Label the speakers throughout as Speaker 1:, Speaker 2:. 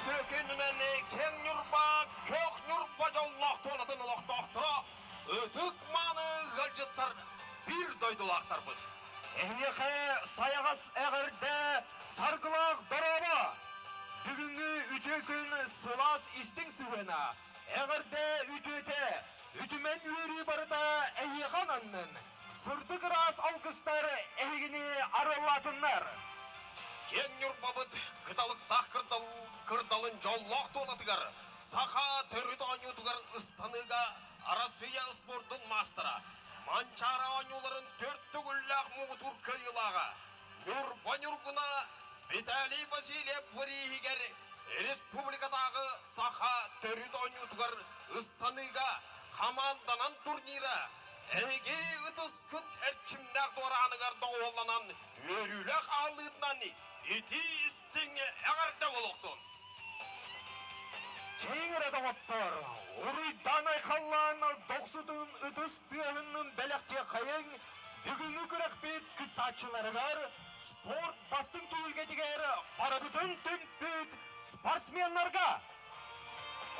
Speaker 1: Үтүө күнүнэн киэҥ Ньурба, Көөх Ньурба дьоллоох туонатын олохтоохторо, ытык-мааны ыалдьыттар биир дойдулаахтарбыт.
Speaker 2: Эһиэхэ сайаҕас эҕэрдэ, саргылаах дорообо! Бүгүҥҥү үтүө күн сылаас истиҥ сыһыана, эҕэрдэ үтүөтэ, үтүмэн үөрүү барыта эһиэхэ ананнын! Сырдык ыраас алгыстар эһигини арыаллаатыннар!
Speaker 1: Киэҥ Ньурбабыт кыталыктаах кырдалын дьоллоох туонатыгар саха төрүт оонньуутугар ыстаныыга Арассыыйа спордун маастара, Манчаары оонньууларын төрт төгүллээх муҥутуур кыайыылааҕа Ньурба Ньургуна Виталий Васильев бирииһигэр республикатааҕы саха төрүт оонньуутугар ыстаныыга хамаанданан турнира Эһиги ытыскыт эрчимнээх дуорааныгар доҕуһуолланан үөрүүлээх ааллыытынан итии-истиҥ эҕэрдэ буолуохтун!
Speaker 2: Чэйиҥ эрэ доҕоттор, уруйдаан-айхаллаан дохсутун ытыс тыаһыннын бэлэхтиэххэйиҥ бүгүҥҥү күрэхпит кыттааччыларыгар спорт бастыҥ түһүлгэтигэр барыбытын түмпүт спортсменнарга!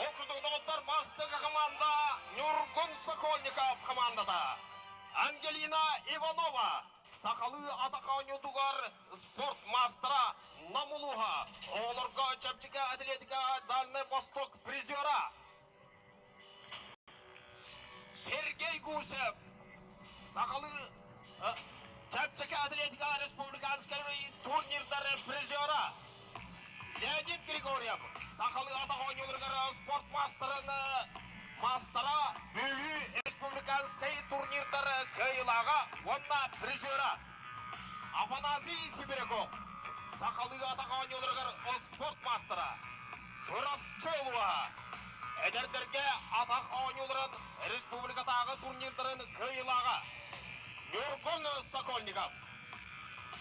Speaker 1: Ол курдук доҕоттор бастакы команда Ньургун Сокольников командата. Ангелина Иванова сахалыы атах оонньуутугар спорт маастара Нам улууһа, оҕолорго чэпчэки атлетика Дальнай Восток призера. Сергей Гусев сахалыы чэпчэки атлетика республиканскай турнирдар призера. Леонид Григорьев сахалыы атах оонньууларыгар спорт маастарын маастара Бүлүү республиканскай турнирдар кыайыылааҕа уонна призера. Афанасий Сибиряков сахалыы атах оонньууларыгар спорт маастара. Чурапчы улууһа эдэрдэргэ атах оонньууларын республикатааҕы турнирдарын кыайыылааҕа. Ньургун Сокольников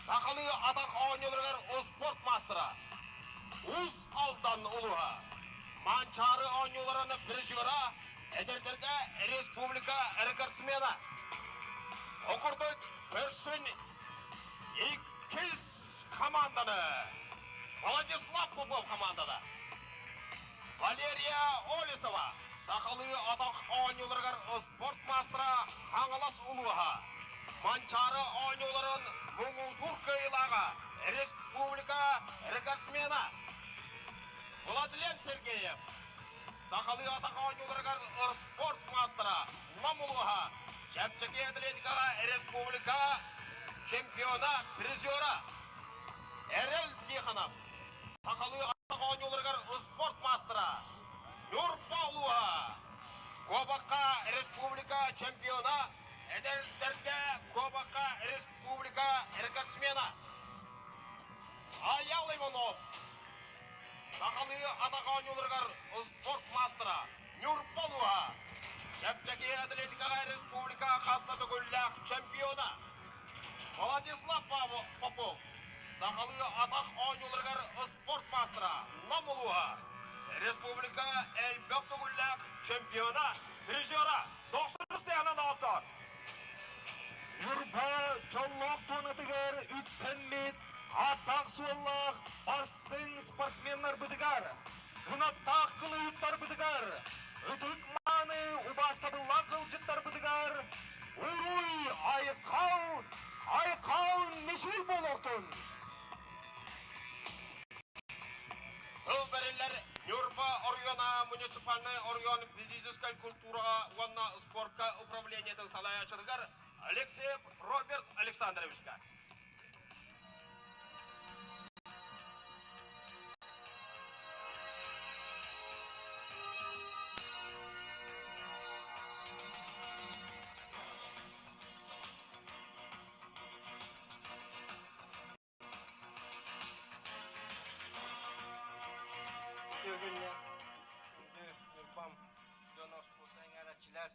Speaker 1: Сахалыы атах оонньууларыгар успуорт маастара, Уус Алдан улууһа, Манчаары оонньууларын призера, эдэрдэргэ республика рекордсмена. Ол курдук көрсүн иккис команданы Владислав Попов командата Валерия Олесова сахалыы атах оонньууларыгар спорт маастара Хаҥалас улууһа, Манчаары оонньууларын муҥутуур кыайыылааҕа, республика рекордсмена Владлен Сергеев, сахалыы атах оонньууларыгар спорт маастара Нам улууһа, чэпчэки атлетикаҕа республика чемпиона, призера Эрэл Тихонов, сахалыы атах оонньууларыгар спорт маастара Ньурба улууһа, Куобахха республика чемпиона, эдэрдэргэ Куобахха республика рекордсмена Айал Иванов, сахалыы атах оонньууларыгар спорт маастара Ньурба улууһа, чэпчэки атлетикаҕа республика хас да төгүллээх чемпиона Владислав Попов, сахалыы атах оонньууларыгар спорт маастара Нам улууһа, республика элбэх төгүллээх чемпиона, призера Дохсун Степанов оттор.
Speaker 2: Ньурба дьоллоох туонатыгар үктэммит ааттаах-суоллаах бастыҥ спортсменнарбытыгар, кынаттаах кылыһыттарбытыгар, ытык-мааны убаастабыллаах ыалдьыттарбытыгар Уруй айхал, айхал мичил буолуохтун!
Speaker 1: Тыл бэриллэр Ньурба оройуона муниципальнай оройуон физическай культураҕа уонна спорка управлениетын салайааччытыгар Алексеев Роберт Александровичка.
Speaker 3: Үтүө күндү Ньурбам дьоно, спорт эҥээрээччилэр,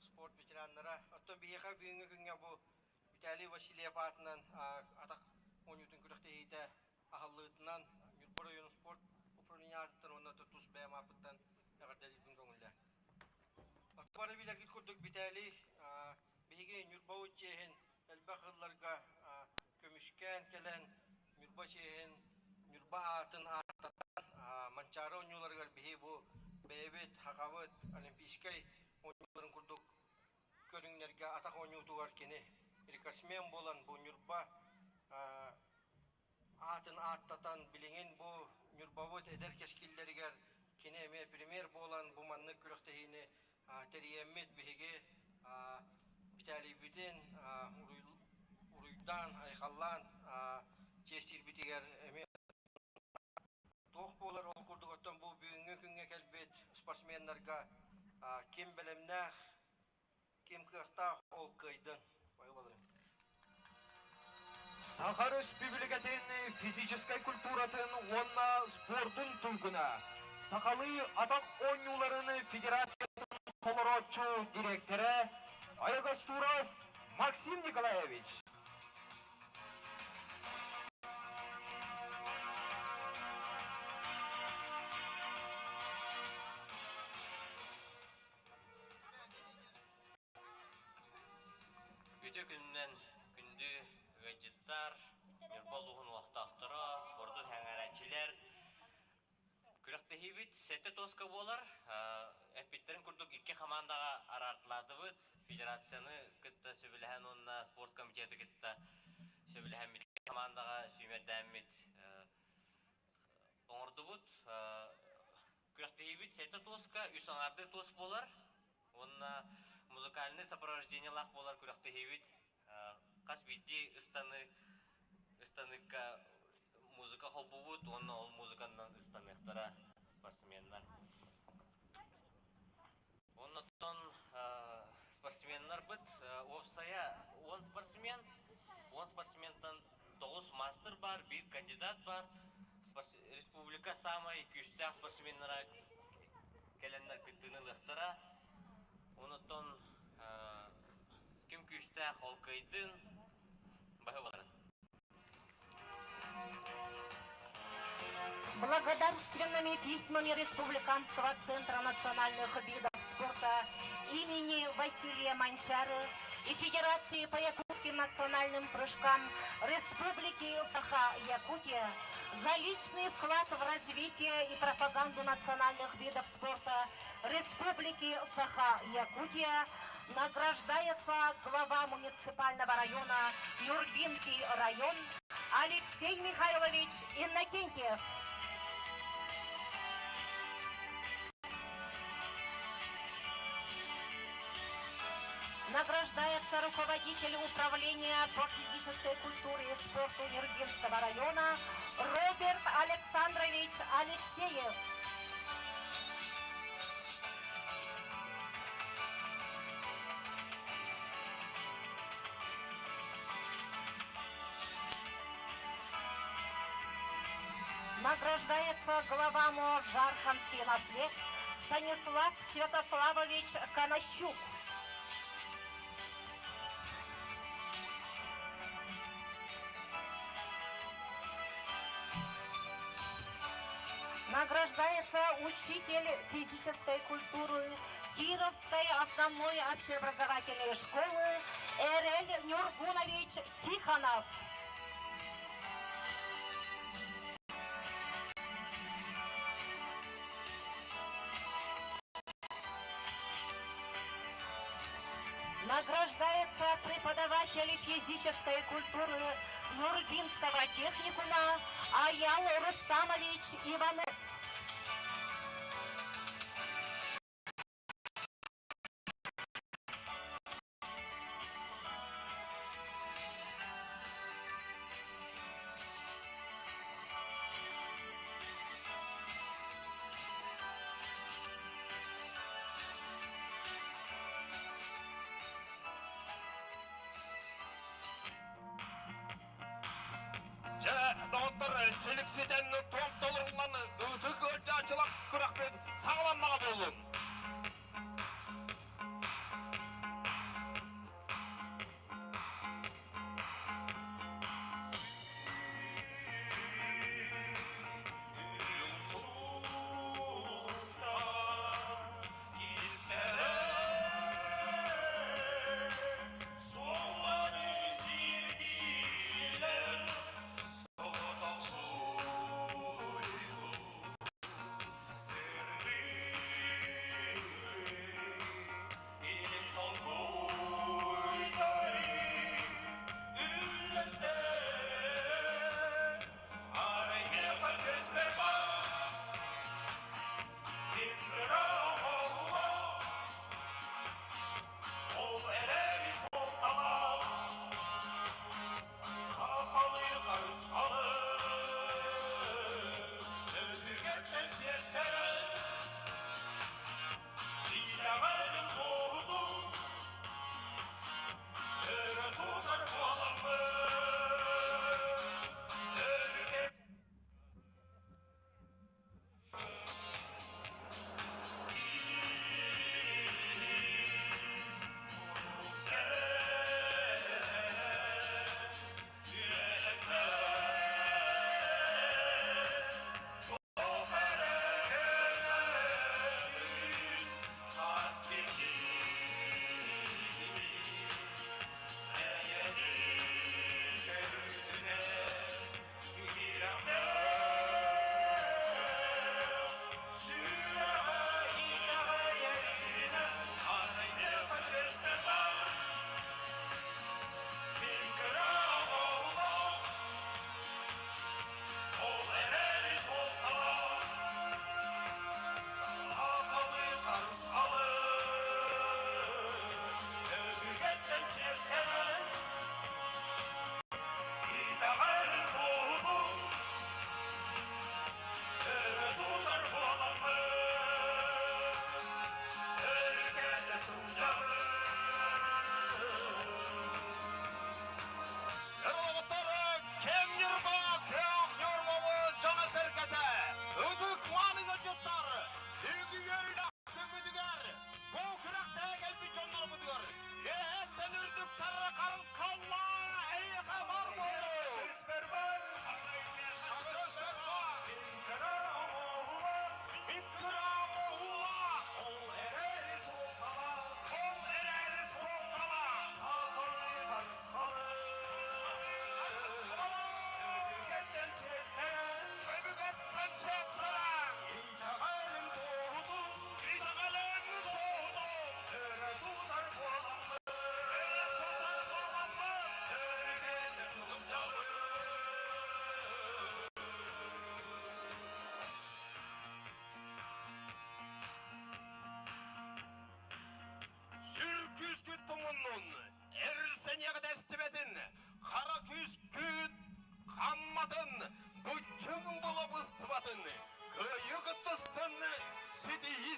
Speaker 3: спорт ветераннара. Оттон биһиэхэ бүгүҥҥү күҥҥэ бу Виталий Васильев аатынан атах оонньуутун күрэхтэһиитэ аһыллыытынан Ньурба оройуонун спорт управлениетыттан уонна тус бэйэм ааппыттан эҕэрдэлиирбин көҥүллээ. Бары билэргит курдук Виталий биһиги Ньурбабыт чиэһин элбэх сылларга көмүскээн кэлэн Ньурба чиэһин, Ньурба аатын ааттатан Манчаары оонньууларыгар биһи бу бэйэбит Хахабыт олимпийскай оонньууларын курдук көрүҥнэргэ атах оонньуутугар кини рекордсмен буолан бу Ньурба аатын ааттатан билигин бу Ньурбабыт эдэр кэскиллэригэр кини эмиэ премьер буолан бу маннык күрэхтэһиини тэрийэммит биһиги Виталийбитин уруйдаан, айхаллаан чиэстиирбитигэр эмиэ туох буолар ол курдук оттон бу бүгүҥҥү күҥҥэ кэлбит спортсменнарга ким бэлэмнээх, ким кыахтаах ол кыайдын.
Speaker 2: Саха Өрөспүүбүлүкэтин физическэй культуратын уонна спордун туйгуна, сахалыы атах оонньууларын федерациятын толорооччу дириэктэрэ Аягастуров Максим Николаевич.
Speaker 4: Үтүө күнүнэн күндү ыалдьыттар, Ньурба улууһун олохтоохторо, спорду сэҥээрээччилэр. Күрэхтэһиибит сэттэ тоска буолар. Эппиттэрин курдук икки хамаандаҕа араартылаатыбыт. Федерацияны кытта сөбүлэһэн уонна спорт комитеты кытта сөбүлэһэммит хамаандаҕа сүүмэрдээммит оҥордубут. Күрэхтэһиибит сэттэ туоска, үс аҥаардыы туос буолар. Уонна музыкальнай сопровождениелаах буолар күрэхтэһиибит хас биирдии ыстаныы ыстаныыкка музыка холбуубут уонна ол музыканан ыстаныахтара спортсменнар. Оннуттан спортсменнарбыт уопсайа 10 спортсмен, 10 спортсментан 9 мастер бар, биир кандидат бар. Республика самай күүстээх спортсменнара кэлэннэр кыттыыны ылыахтара. Онуттан ким күүстээх ол кыайдын, баһыларын.
Speaker 5: Благодарственными письмами Республиканского центра национальных видов спорта имени Василия Манчары и Федерации по якутским национальным прыжкам Республики Саха-Якутия за личный вклад в развитие и пропаганду национальных видов спорта Республики Саха-Якутия награждается глава муниципального района Нюрбинский район Алексей Михайлович Иннокентьев. Награждается руководитель управления по физической культуре и спорту Нюрбинского района Роберт Александрович Алексеев. Награждается глава МО «Жарханский наслед» Станислав Святославович Конощук. Награждается учитель физической культуры Кировской основной общеобразовательной школы Эрель Нюргунович Тихонов. Награждается преподаватель физической культуры Нюрбинского техникума Аял Рустамович Иванов.
Speaker 1: Дьэ, доҕоттор, силикситэн томтолорунан ытык ыалдьааччылар күрэхпит саҕаланнаҕа буоллун.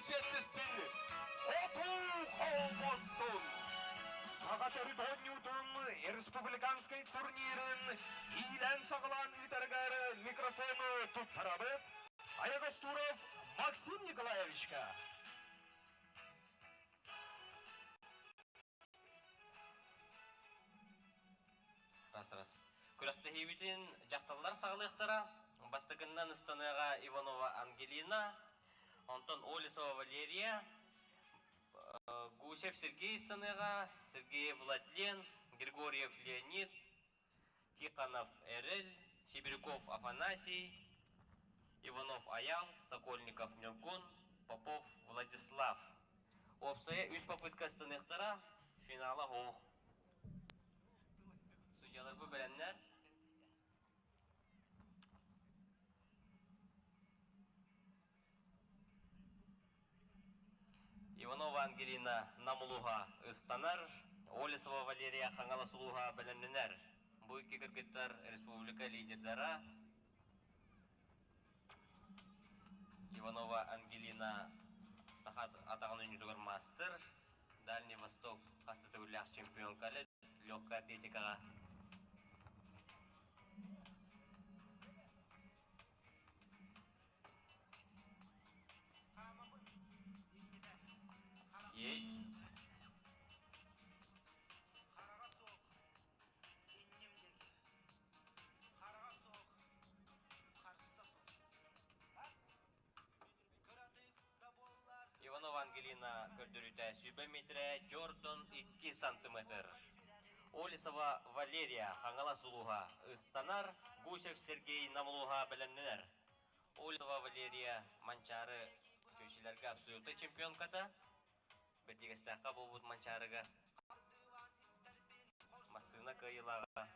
Speaker 1: сиэттистин, хотуу холбостун!
Speaker 2: Саха төрүт оонньуутун республиканскай турнирын иилээн-саҕалаан ыытарыгар микрофону туттарабыт Аягостуров Максим Николаевичка.
Speaker 4: Раз, раз. Күрэхтэһиибитин дьахталлар саҕалыахтара. Бастакыннан ыстаныаҕа Иванова Ангелина, онтон Олесова Валерия, Гусев Сергей ыстаныаҕа, Сергеев Владлен, Григорьев Леонид, Тихонов Эрэл, Сибиряков Афанасий, Иванов Аял, Сокольников Ньургун, Попов Владислав. Уопсайа үс попытка ыстаныахтара, финала суох. Судьялар бу бэлэмнэр. Иванова Ангелина Нам улууһа ыстанар, Олесова Валерия Хаҥалас улууһа бэлэмнэнэр. Бу икки кыргыттар республика лидердара Иванова Ангелина саха атаҕын үнньүтүгэр маастар, Дальний Восток хас да төгүллээх чемпионка легкая атлетикаҕа. Есть. Иванова Ангелина көрдөрүүтэ сүүрбэ метрэ Дьордон 2 сантиметр. Олесова Валерия Хаҥалас улууһа ыстанар, Гусев Сергей Нам улууһа бэлэмнэнэр. Олесова Валерия Манчаары чүөчүлэргэ абсолютнай чемпионката. Бэрдигэстээххэ буолбут Манчаарыга массыына кыайыылааҕа.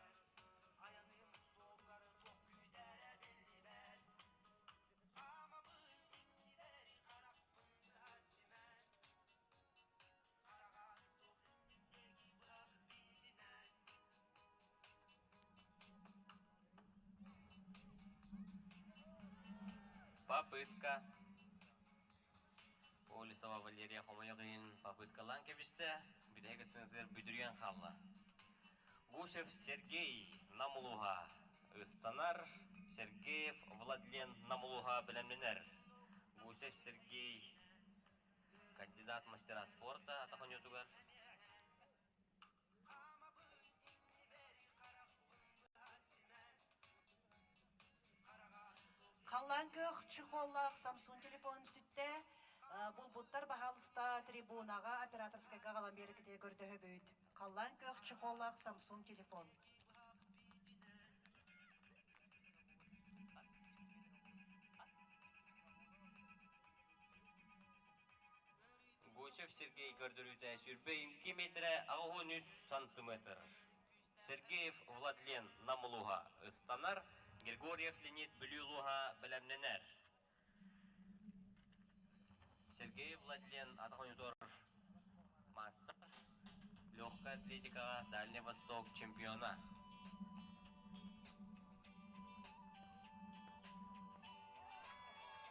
Speaker 4: Попытка. Олесова Валерия хомойуох иһин попыткалаан кэбистэ, бүтэһик ыстыҥатыгар бүдүрүйэн хаалла. Гусев Сергей Нам улууһа ыстанар, Сергеев Владлен Нам улууһа бэлэмнэнэр. Гусев Сергей кандидат мастера спорта атах оонньуутугар.
Speaker 6: Халлаан күөх чехоллаах Samsung телефон сүттэ. Булбуттар баһаалыста трибунаҕа операторскайга аҕалан биэрикити көрдөһөбүт. Халлаан күөх чехоллаах Samsung телефон.
Speaker 4: Гусев Сергей көрдөрүүтэ 22 метрэ 83 сантиметр. Сергеев Владлен Нам улууһа ыстанар, Григорьев Леонид Бүлүү улууһа бэлэмнэнэр. Сергеев Владлен атах оонньуутугар маастар, легкая атлетикаҕа Дальний Восток чемпиона.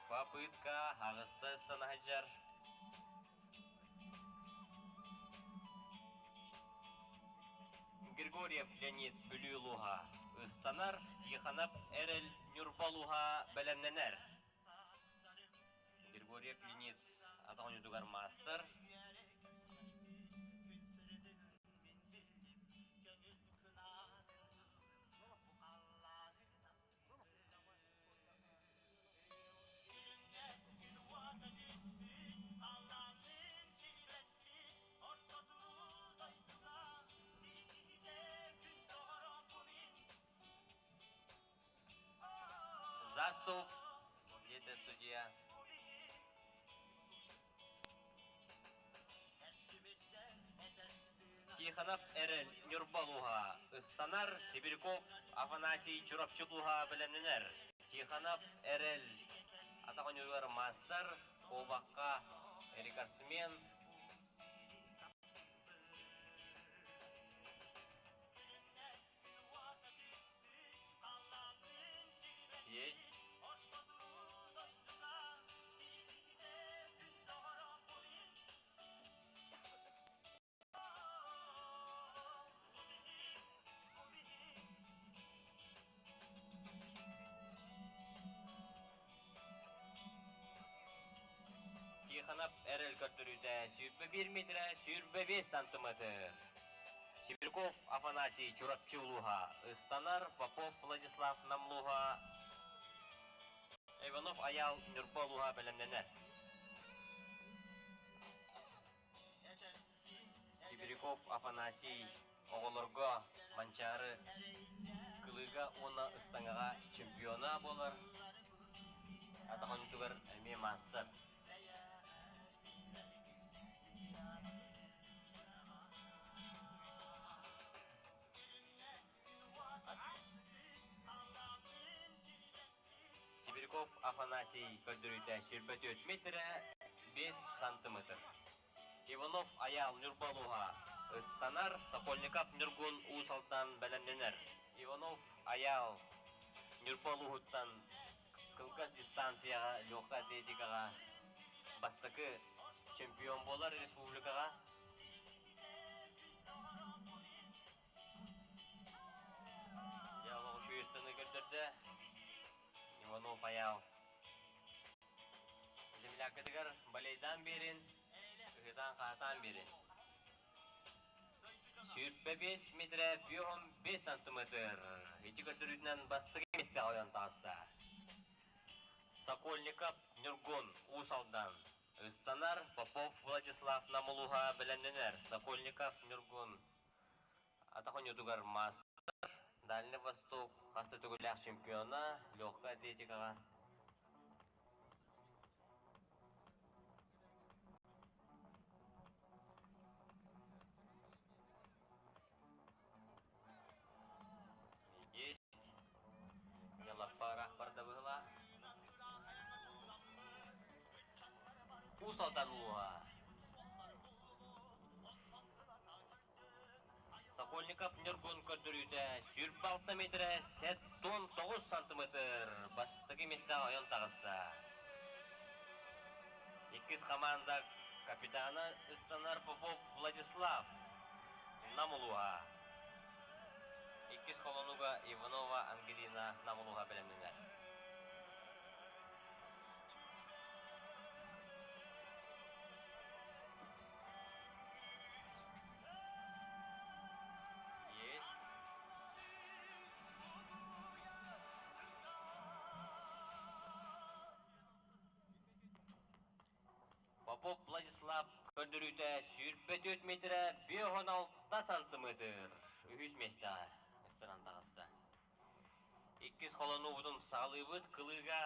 Speaker 4: Попытка аҕыста ыстана сылдьар. Григорьев Леонид Бүлүү улууһа ыстанар, Тихонов Эрэл Ньурба улууһа бэлэмнэнэр. Григорьев Леонид атах оонньуутугар маастар. Заступ, диэтэ судья. Тихонов Эрэл Ньурба улууһа ыстанар, Сибиряков Афанасий Чурапчы улууһа бэлэмнэнэр. Тихонов Эрэл атах оонньууругар маастар, куобахха рекордсмен. Есть. Тихонов эрэл көрдөрүүтэ 21 метрэ 25 сантиметр. Сибиряков Афанасий Чурапчы улууһа, ыстанар Попов Владислав Намлууһа, Иванов Айаал Ньурба улууһа бэлэмнэнэр. Сибиряков Афанасий оҕолорго Манчаары кылыыга уонна ыстаҥаҕа чемпиона буолар, атах оонньуутугар эмиэ маастар. Сибиряков Афанасий көрдөрүүтэ 24 метрэ 5 сантиметр. Иванов Айаал Ньурба улууһа ыстанар, Сокольников Ньургун Уус Алдан бэлэмнэнэр. Иванов Айаал Ньурба улууһуттан кылгас дистанцияҕа легкай атлетикаҕа бастакы чемпион буолар республикаҕа. Дьэ, олох үчүгэй ыстаныы көрдөрдө. Иванов Айаал Землякатыгар балейдаан биэрин, ыһытаан-хаһытаан биэрин. 25 метрэ 55 сантиметр. Ити көрдөрүүтүнэн бастакы миэстэҕэ ойон таҕыста. Сокольников Ньургун, Уус Алдан. Ыстанар Попов Владислав Намулуһа бэлэмнэнэр. Сокольников Ньургун атах оонньуутугар маастар, Дальний Восток хас да төгүллээх чемпиона, легкай атлетикаҕа. Есть. Ялаппа ыраах барда быһыылаах. Уус Алдан улууһа. Сокольников Ньургун көрдөрүүтэ 26 метрэ 79 сантиметр бастакы миэстэҕэ ойон таҕыста. Иккис хамаанда капитана ыстанар Попов Владислав Нам улууһа. Иккис холонууга Иванова Ангелина Нам улууһа бэлэмнэнэр. Есть. Попов Владислав көрдөрүүтэ 24 метрэ 56 сантиметр. Үһүс миэстэҕэ ыстаран таҕыста. Иккис холонуубутун саҕалыыбыт кылыыга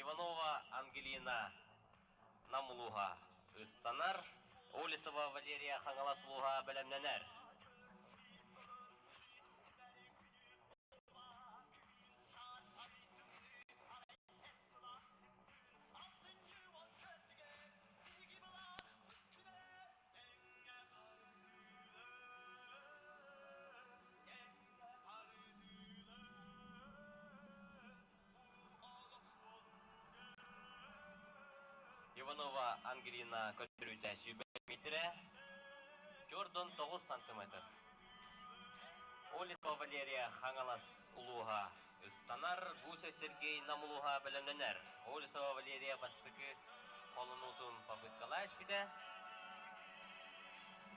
Speaker 4: Иванова Ангелина Нам улууһа ыстанар, Олесова Валерия Хаҥалас улууһа бэлэмнэнэр. Иванова Ангелина көрдөрүүтэ сүүрбэ метрэ, 4,9 сантиметр. Олесова Валерия Хаҥалас улууһа ыстанар, Гусев Сергей Нам улууһа бэлэмнэнэр. Олесова Валерия бастакы холонуутун попыткалаа испитэ.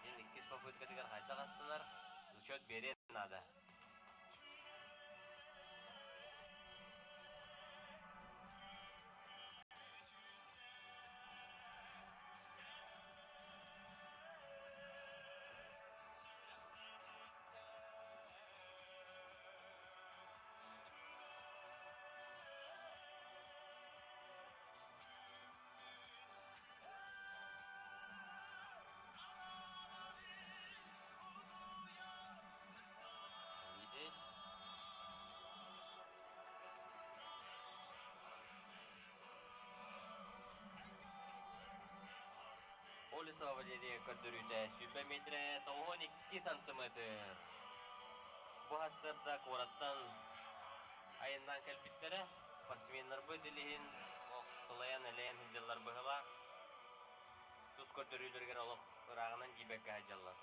Speaker 4: Дин иккис попыткатыгар хайдах астанар, зачет биэриэн наада. Видишь? Олесова Валерия көрдөрүүтэ 100 метрэ 92 сантиметр. Бу сарсыарда куораттан айаннаан кэлбиттэрэ. Спортсменнарбыт илиһин сылайан-элэйэн сылдьаллар быһыылаах. Тус көрдөрүүлэригэр олох ырааҕынан тиийбэккэ сылдьаллар.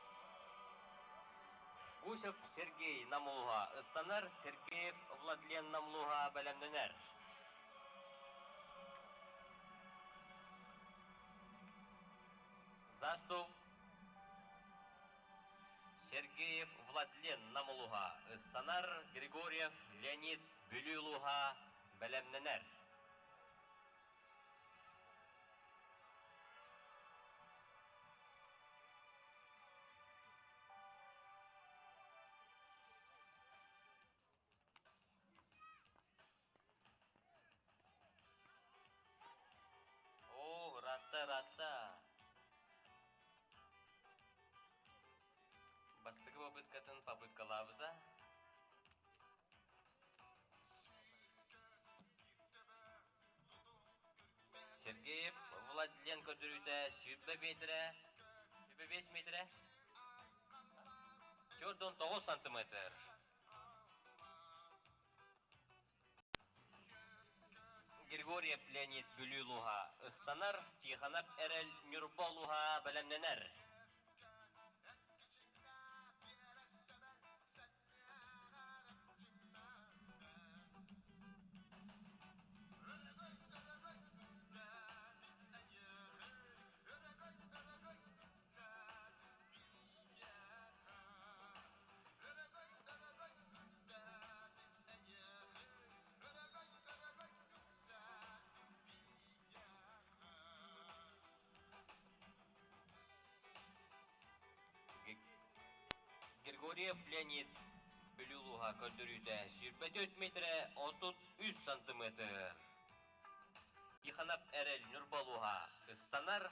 Speaker 4: Гусев Сергей Намулуһа ыстанар, Сергеев Владлен Намлуһа бэлэмнэнэр. Сергеев Владлен Нам улууһа ыстанар, Григорьев Леонид Бүлүү улууһа бэлэмнэнэр. Оо, ыраатта, ыраатта. Бастакы попыткатын попыткалаабыта. Сергеев Владлен көрдөрүүтэ 100 метрэ, 105 метрэ, 49 сантиметр. Григорьев Леонид Бүлүү улууһа ыстанар, Тихонов Эрэл Ньурба улууһа бэлэмнэнэр. Григорьев Леонид Бүлүү улууһа көрдөрүүтэ 24 метрэ 33 сантиметр. Тихонов Эрэл Ньурба улууһа ыстанар.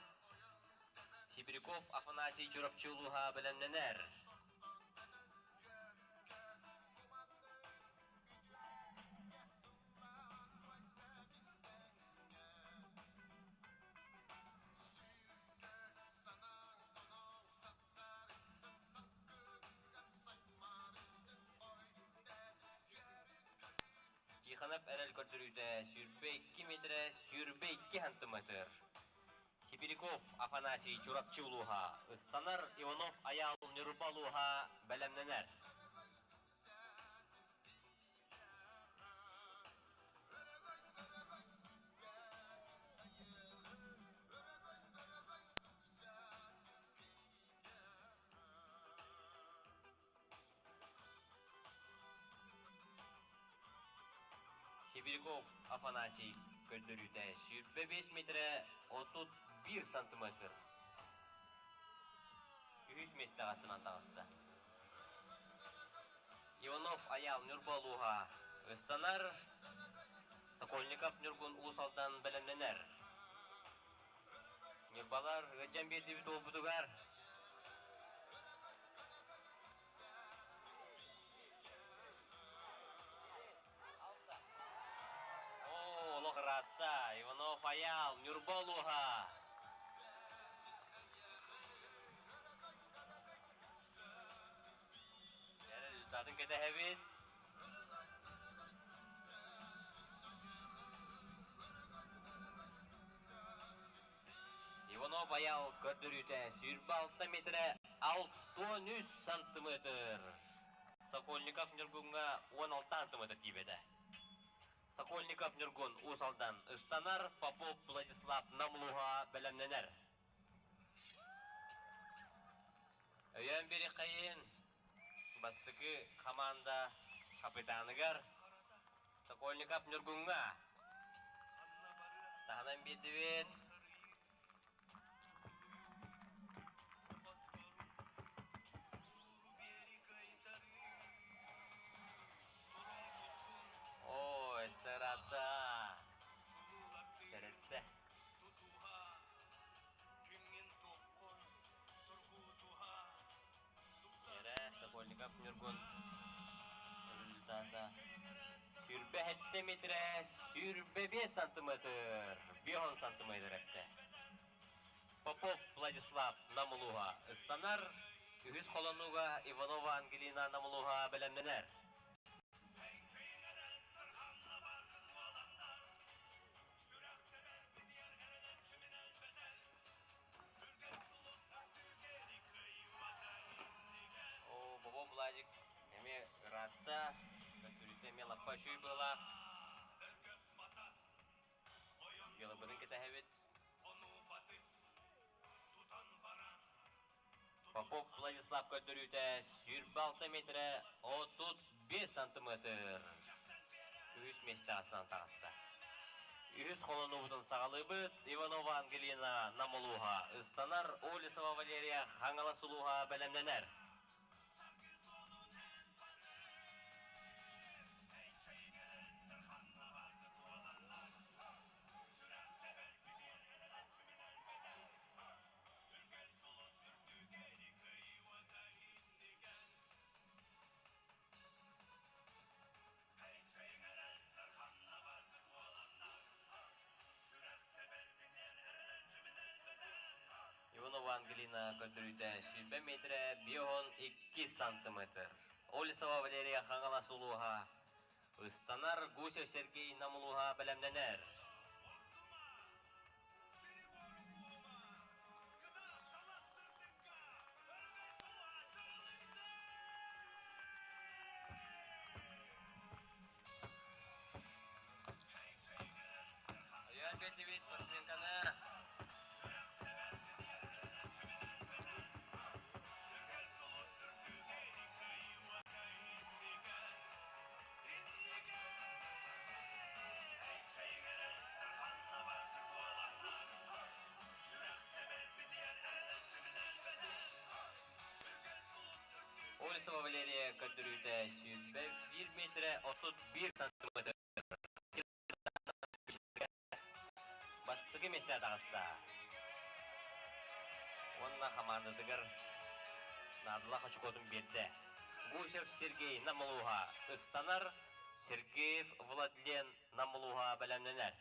Speaker 4: Сибиряков Афанасий Чурапчы улууһа бэлэмнэнэр. Тихонов эрэл көрдөрүүтэ 22 метрэ 22 сантиметр. Сибиряков Афанасий Чурапчы улууһа ыстанар, Иванов Айаал Ньурба улууһа бэлэмнэнэр. Сибиряков Афанасий көрдөрүүтэ 25 метрэ 31 сантиметр. Үһүс миэстэҕэ астынан таҕыста. Иванов Айаал Ньурба улууһа ыстанар, Сокольников Ньургун Уус Алдан бэлэмнэнэр. Ньурбалар ыалдьан биэрдибит уолбутугар. Оо, олох ыраатта. Иванов Айаал, Ньурба улууһа. Результатын кэтэһэбит. Иванов Аял көрдөрүүтэ 26 метрэ 63 сантиметр. Сокольников Ньургуҥҥа 16 сантиметр тиийбэтэ. Сокольников Ньургун Уус Алдан ыстанар, Попов Владислав Намлуһа бэлэмнэнэр. Өйөөн биэриэххэйин бастакы хамаанда хапытааныгар Сокольников Ньургуҥҥа таһынан биэрдибит. Ой, сырата. Тэрилтэ. Эрэ Сокольников Ньургун результата 27 метрэ 25 сантиметр, 5 сантиметр эттэ. Попов Владислав Намулуга ыстанар, үһүс холонууга Иванова Ангелина Намулуга бэлэмнэнэр. Оо, Бобо Владик эмиэ ыраатта, көттүрүтэ эмиэ лаппа үчүгэй быалаах. Дьыалабытын кэтэһэбит. Попов Владислав көрдөрүүтэ 26 метрэ 35 сантиметр. Үһүс миэстэҕэ астынан таҕыста. Үһүс холонуубутун саҕалыыбыт. Иванова Ангелина Нам улууһа ыстанар, Олесова Валерия Хаҥалас улууһа бэлэмнэнэр. Иванова Ангелина көрдөрүүтэ 120 метрэ 52 сантиметр. Олесова Валерия Хаҥалас улууһа ыстанар, Гусев Сергей Нам улууһа бэлэмнэнэр. Өйөөн биэрдибит спортсменканы. Олесова Валерия көрдөрүүтэ 101 метрэ 31 сантиметр. Бастакы миэстэ таҕыста. Уонна хамаандатыгар наадалаах очукуотун биэрдэ. Гусев Сергей Намулууһа ыстанар, Сергеев Владлен Намулууһа бэлэмнэнэр.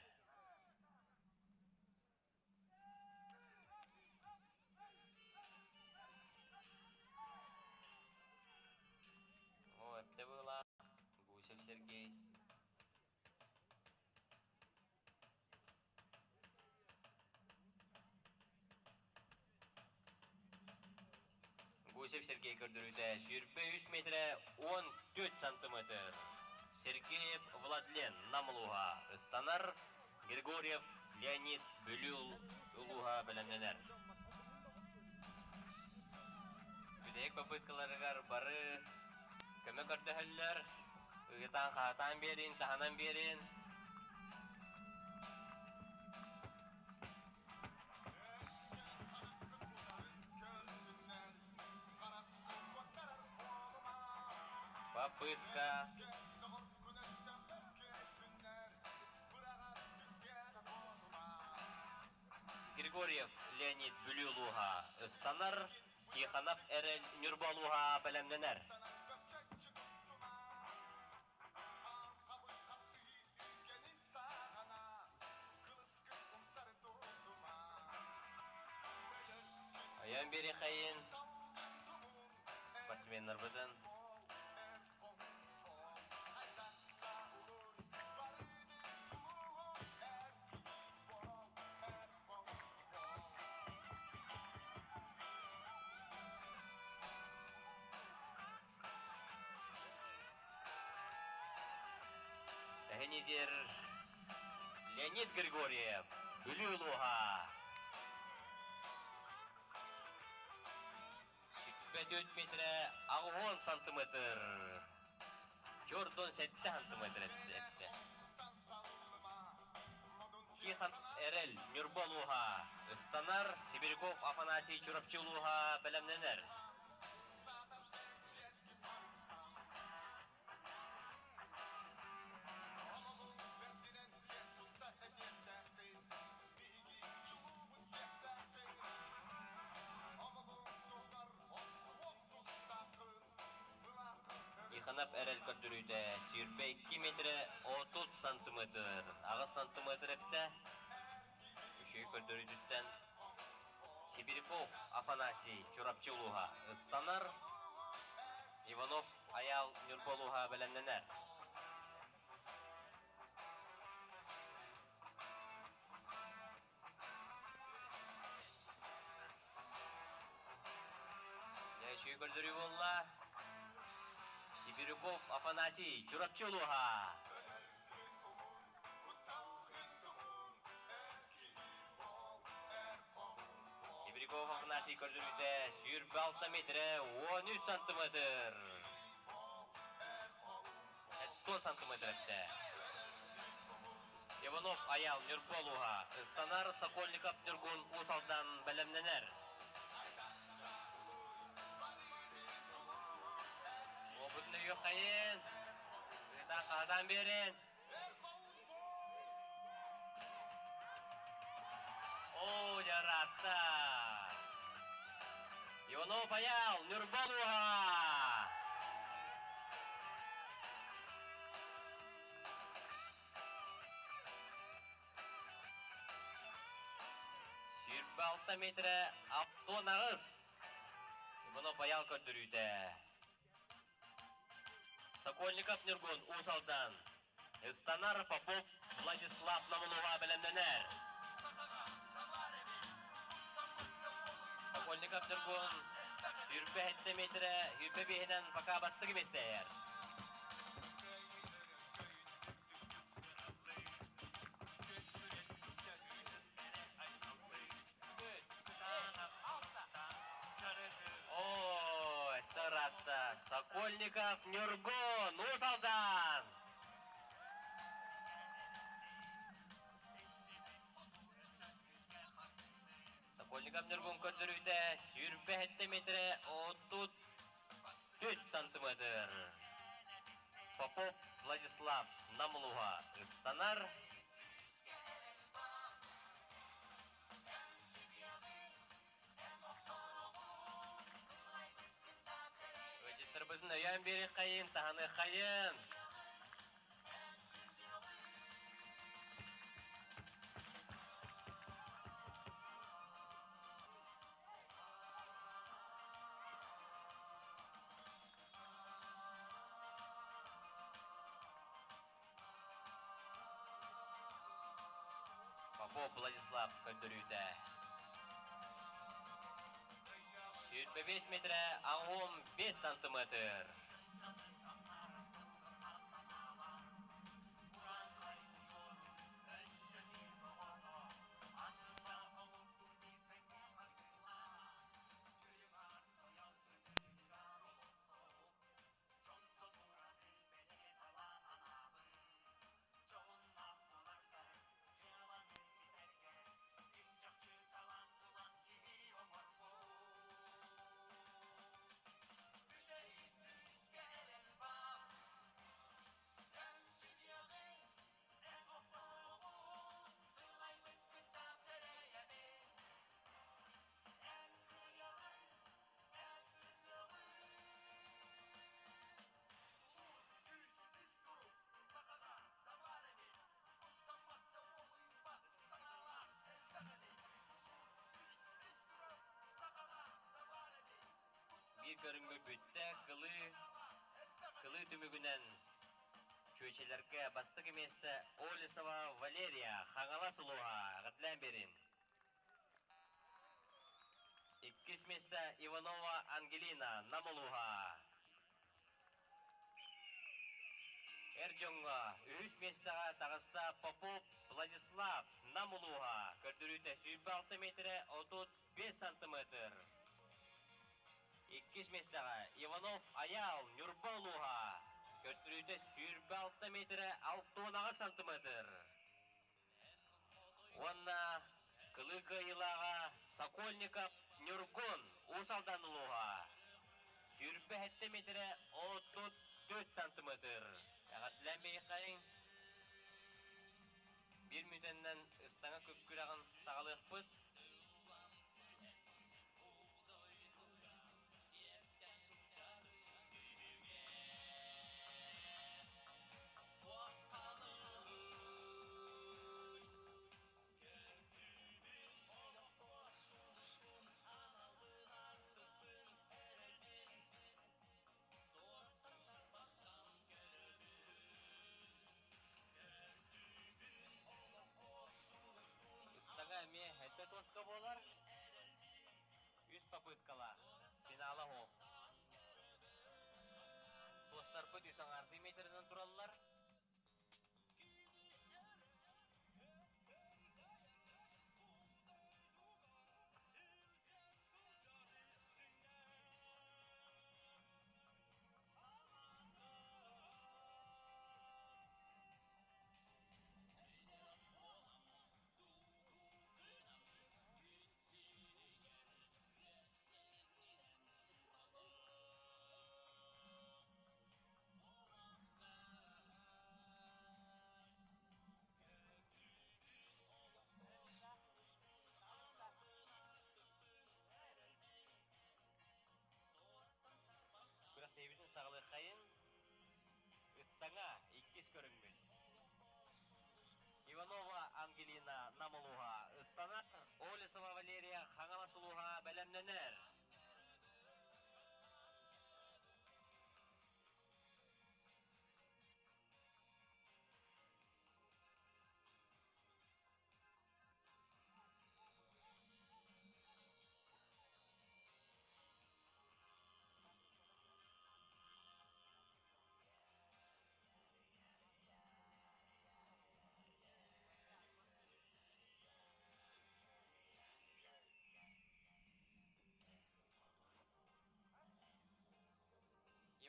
Speaker 4: О, эптэ быылаах Гусев Сергей. Гусев Сергей көрдөрүүтэ 23 метрэ 14 сантиметр. Сергеев Владлен Нам улууһа ыстанар, Григорьев Леонид Бүлүү улууһа бэлэмнэнэр. Бүтэһик попыткаларыгар бары көмө көрдөһөллөр, ыйытаан-хаһытаан биэрин, таһынан биэрин. Попытка. Григорьев Леонид Бүлүү улууһа ыстанар, Тихонов Эрэл Ньурба улууһа бэлэмнэнэр. Айан биэриэхэйин спортсменнарбытын Эһинидир Леонид Григорьев, Бүлүү улууһа. Сүппэ 4 метрэ 80 сантиметр. Чордон 7 сантиметр этте. Тихон Эрэл, Ньурба улууһа. Ыстанар Сибиряков Афанасий Чурапчы улууһа бэлэмнэнэр. Тихонов эрэл көрдөрүүтэ 22 метрэ 30 сантиметр, 8 сантиметр эптэ. Үчүгэй көрдөрүүтүттэн Сибиряков Афанасий Чурапчы улууһа ыстанар, Иванов Айаал Ньурба улууһа бэлэмнэнэр. Үчүгэй көрдөрүү буолла. Сибиряков Афанасий Чурапчы улууһа. Сибиряков Афанасий. Афанасий көрдөрүүтэ 26 метрэ 13 сантиметр. 10 сантиметр эттэ. Иванов Аял Ньурба улууһа ыстанар Сокольников Ньургун Уус Алдан бэлэмнэнэр. Уопутун өйүөххэйин, ыытаан хаһытаан биэрин. Оо, дьаратта! Иванов Аял, Ньурба улууһа! 26 метрэ 68. Иванов Аял көрдөрүүтэ. Сокольников Ньургун Уус Алдан. Ыстанар Попов Владислав Намылова бэлэмнэнэр. Сокольников Ньургун 27 метрэ 25-инэн пока бастакы миэстэһэр. Ой, сыратта. Сокольников Ньургун, Уус Алдан! Сокольников Ньургун көрдөрүүтэ 27 метрэ 34 сантиметр. Попов Владислав Намлуга ыстанар. Ыалдьыттарбытын өйөөн биэриэххэйин, таһыныаххайын. Попов Владислав көрдөрүүтэ. 25 метрэ 15 сантиметр. Биир көрүҥҥэ бүттэ, кылыы, кылыы түмүгүнэн чүөчэлэргэ бастакы миэстэ Олесова Валерия, Хаҥалас улууһа, эҕэрдэлээн биэрин. Иккис миэстэ Иванова Ангелина, Нам улууһа. Эр дьоҥҥо үһүс миэстэҕэ таҕыста Попов Владислав, Нам улууһа. Көрдөрүүтэ 26 метрэ 35 сантиметр. Иккис миэстэҕэ Иванов Айаал, Ньурба улууһа. Көрдөрүүтэ 26 метрэ 68 сантиметр. Уонна кылыы кыайыылааҕа Сокольников Ньургун, Уус Алдан улууһа. 27 метрэ 34 сантиметр. Эҕэрдэлээн биһиэхэйиҥ. Биир мүнүүтэннэн ыстаҥа күрэҕин саҕалыахпыт. Ыстаҥа эмиэ сэттэ тоска буолар. Үс попыткалаах. Финала оһох. Туостарбыт үс аҥаардыы метрынан тураллар. Ыстаҥа иккис көрүҥмүт. Иванова Ангелина Нам улууһа ыстанар, Олесова Валерия Хаҥалас улууһа бэлэмнэнэр.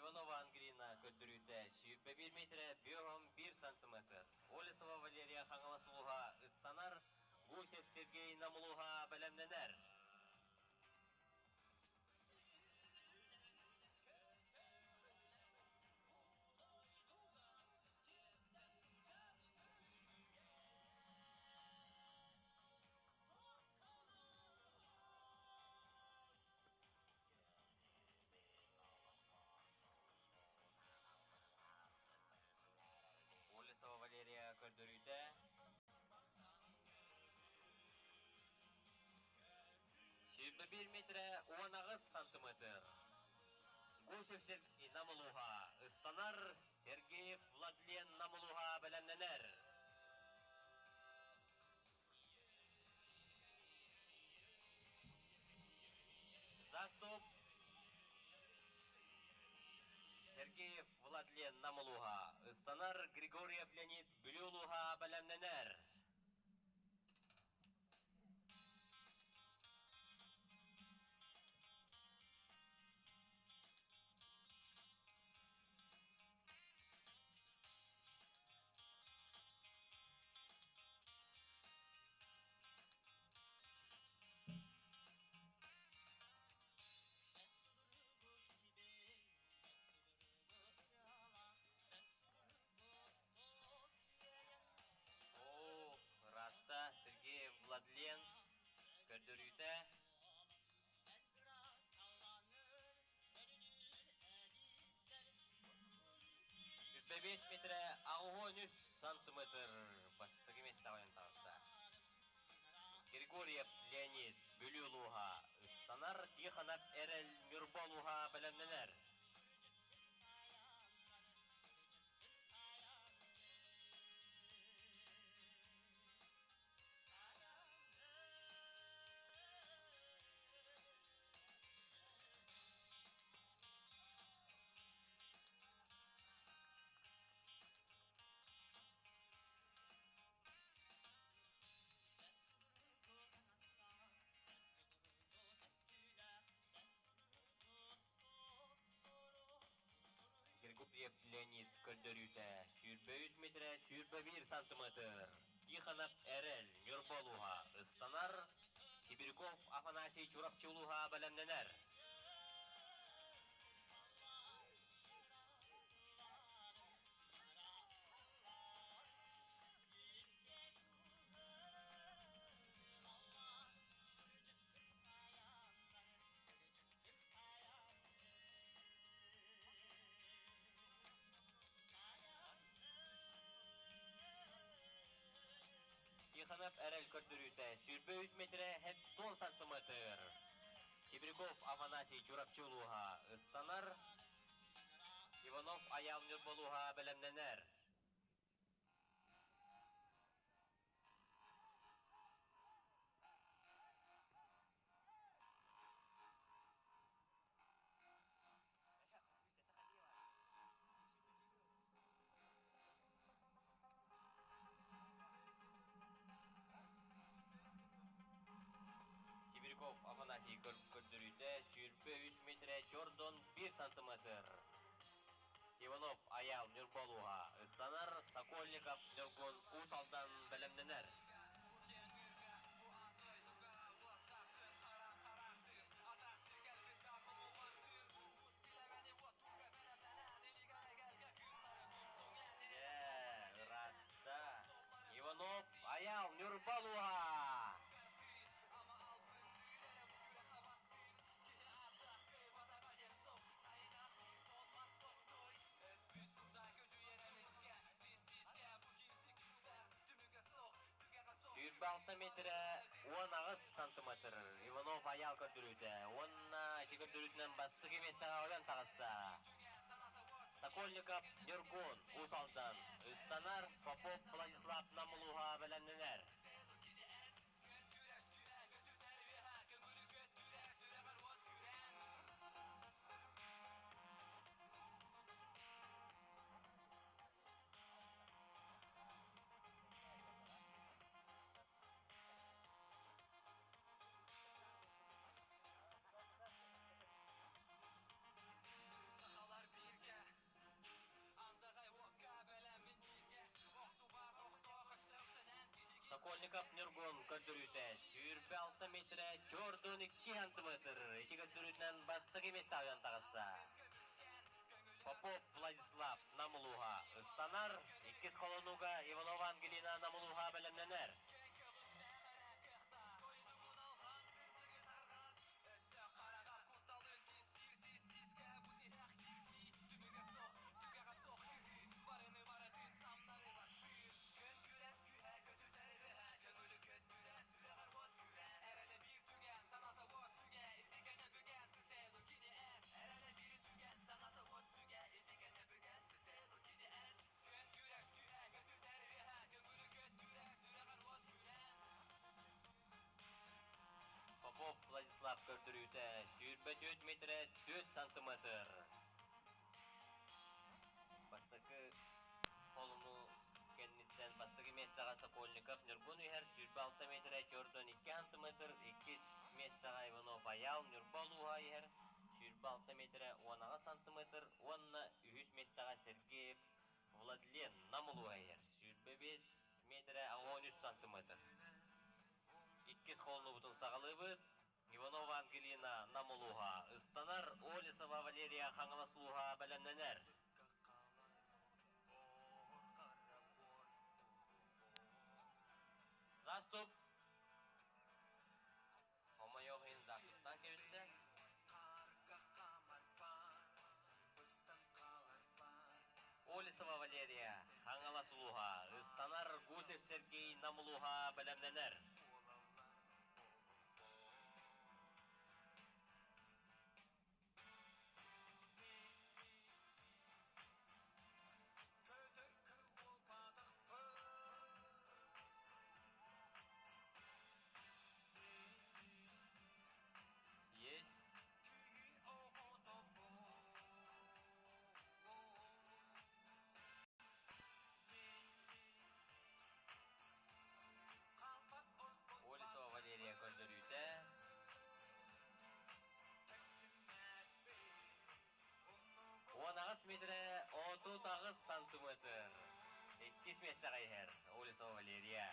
Speaker 4: Иванова Ангелина көрдөрүүтэ 21 метрэ 5,1 сантиметр. Олесова Валерия Хаҥалас улууһа ыттанар, Гусев Сергей Нам улууһа бэлэмнэнэр. Олесова Валерия көрдөрүүтэ 21 метрэ 18 сантиметр. Гусев Сергей Нам улууһа ыстанар, Сергеев Владлен Нам улууһа бэлэмнэнэр. Заступ Сергеев Владлен Нам улууһа ыстанар, Григорьев Леонид Бүлүү улууһа бэлэмнэнэр. Оо, ыраатта Сергей Владлен көрдөрүүтэ. 5 метрэ 83 сантиметр бастакы миэстэҕэ ойон таҕыста. Григорьев Леонид Бүлүү улууһа ыстанар, Тихонов Эрэл Ньурба улууһа бэлэмнэнэр. Григорьев Леонид көрдөрүүтэ 23 метрэ 21 сантиметр. Тихонов Эрэл Ньурба улууһа ыстанар, Сибиряков Афанасий Чурапчы улууһа бэлэмнэнэр. Тихонов эрэл көрдөрүүтэ 23 метрэ 70 сантиметр. Сибиряков Афанасий Чурапчы улууһа ыстанар, Иванов Айаал Ньурба улууһа бэлэмнэнэр. Сибиряков Афанасий көрдөрүүтэ 23 метрэ Чордон 1 сантиметр. Иванов Айаал Ньурба улууһа ыстанар, Сокольников Ньургун Уус Алдан бэлэмнэнэр. Дьэ, ыраатта. Иванов Айаал Ньурба улууһа! алта метрэ 18 сантиметр Иванов Аял көрдөрүүтэ уонна ити көрдөрүүтүнэн бастакы миэстэҕэ ойон таҕыста. Сокольников Ньургун Уус Алдан ыстанар, Попов Владислав Намылуха бэлэмнэнэр. Сокольников Ньургун көрдөрүүтэ 26 метрэ 42 сантиметр. Ити көрдөрүүтүнэн бастакы миэстэ ойон таҕыста. Попов Владислав Намылуха ыстанар, иккис холонууга Иванова Ангелина Намылуха бэлэмнэнэр. Попов Владислав көрдөрүүтэ 24 метрэ 4 сантиметр. Бастакы холуну кэнниттэн бастакы миэстэҕэ Сокольников Ньургун иһэр 26 метрэ 42 сантиметр, иккис миэстэҕэ Иванов Айаал Ньурба улууһа иһэр 26 метрэ 18 сантиметр уонна үһүс миэстэҕэ Сергеев Владлен Нам улууһа иһэр 25 метрэ 13 сантиметр. Иккис холонуубутун саҕалыыбыт. Иванова Ангелина Нам улууһа ыстанар, Олесова Валерия Хаҥалас улууһа бэлэмнэнэр. Заступ. Хомойуох иһин заступтан кэбистэ. Олесова Валерия Хаҥалас улууһа ыстанар, Гусев Сергей Нам улууһа бэлэмнэнэр. Есть. Олесова Валерия көрдөрүүтэ. 18 метрэ 38 сантиметр. Иккис миэстэҕэ иһэр Олесова Валерия.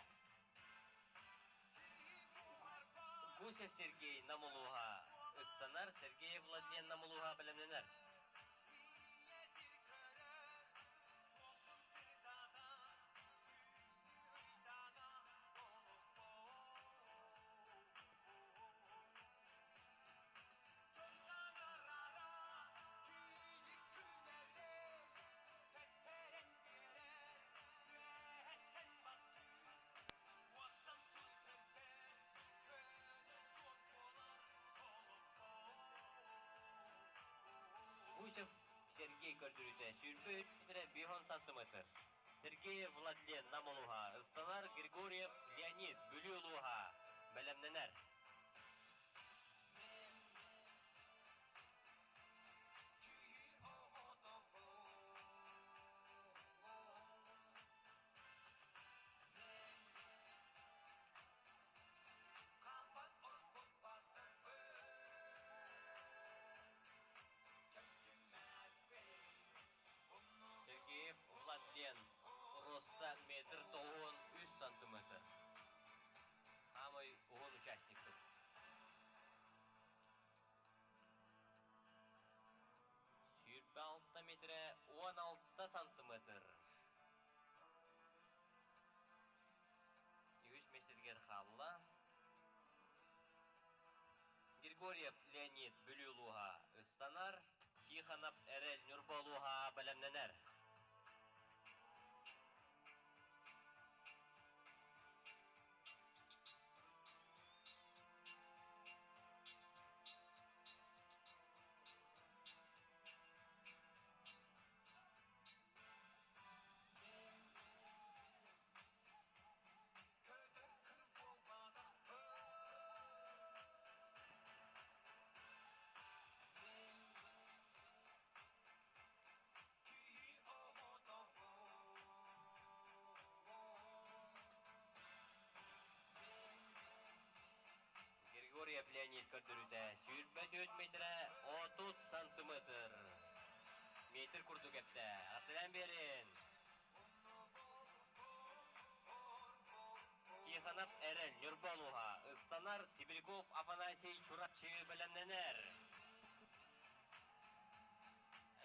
Speaker 4: Гусев Сергей Нам улууһа ыстанар, Сергей Владлен Нам улууһа бэлэмнэнэр. Гусев Сергей көрдөрүүтэ 23 5 сантиметр. Сергеев Владлен Нам улууһа ыстанар, Григорьев Леонид Бүлүү улууһа бэлэмнэнэр. Сергеев Владлен роста метр 93 сантиметр. Самый уһун участникпыт. 26 метрэ 16 сантиметр. Үһүс миэстэтигэр хаалла. Григорьев Леонид Бүлүү улууһа ыстанар, Тихонов Эрэл Ньурба улууһа бэлэмнэнэр. Леонид көрдөрүүтэ 24 метрэ 30 сантиметр. Метр курдук эптэ. Аттынан берин. Тихонов Эрэл Ньурба улууһа ыстанар Сибиряков Афанасий Чурапчы бэлэмнэнэр.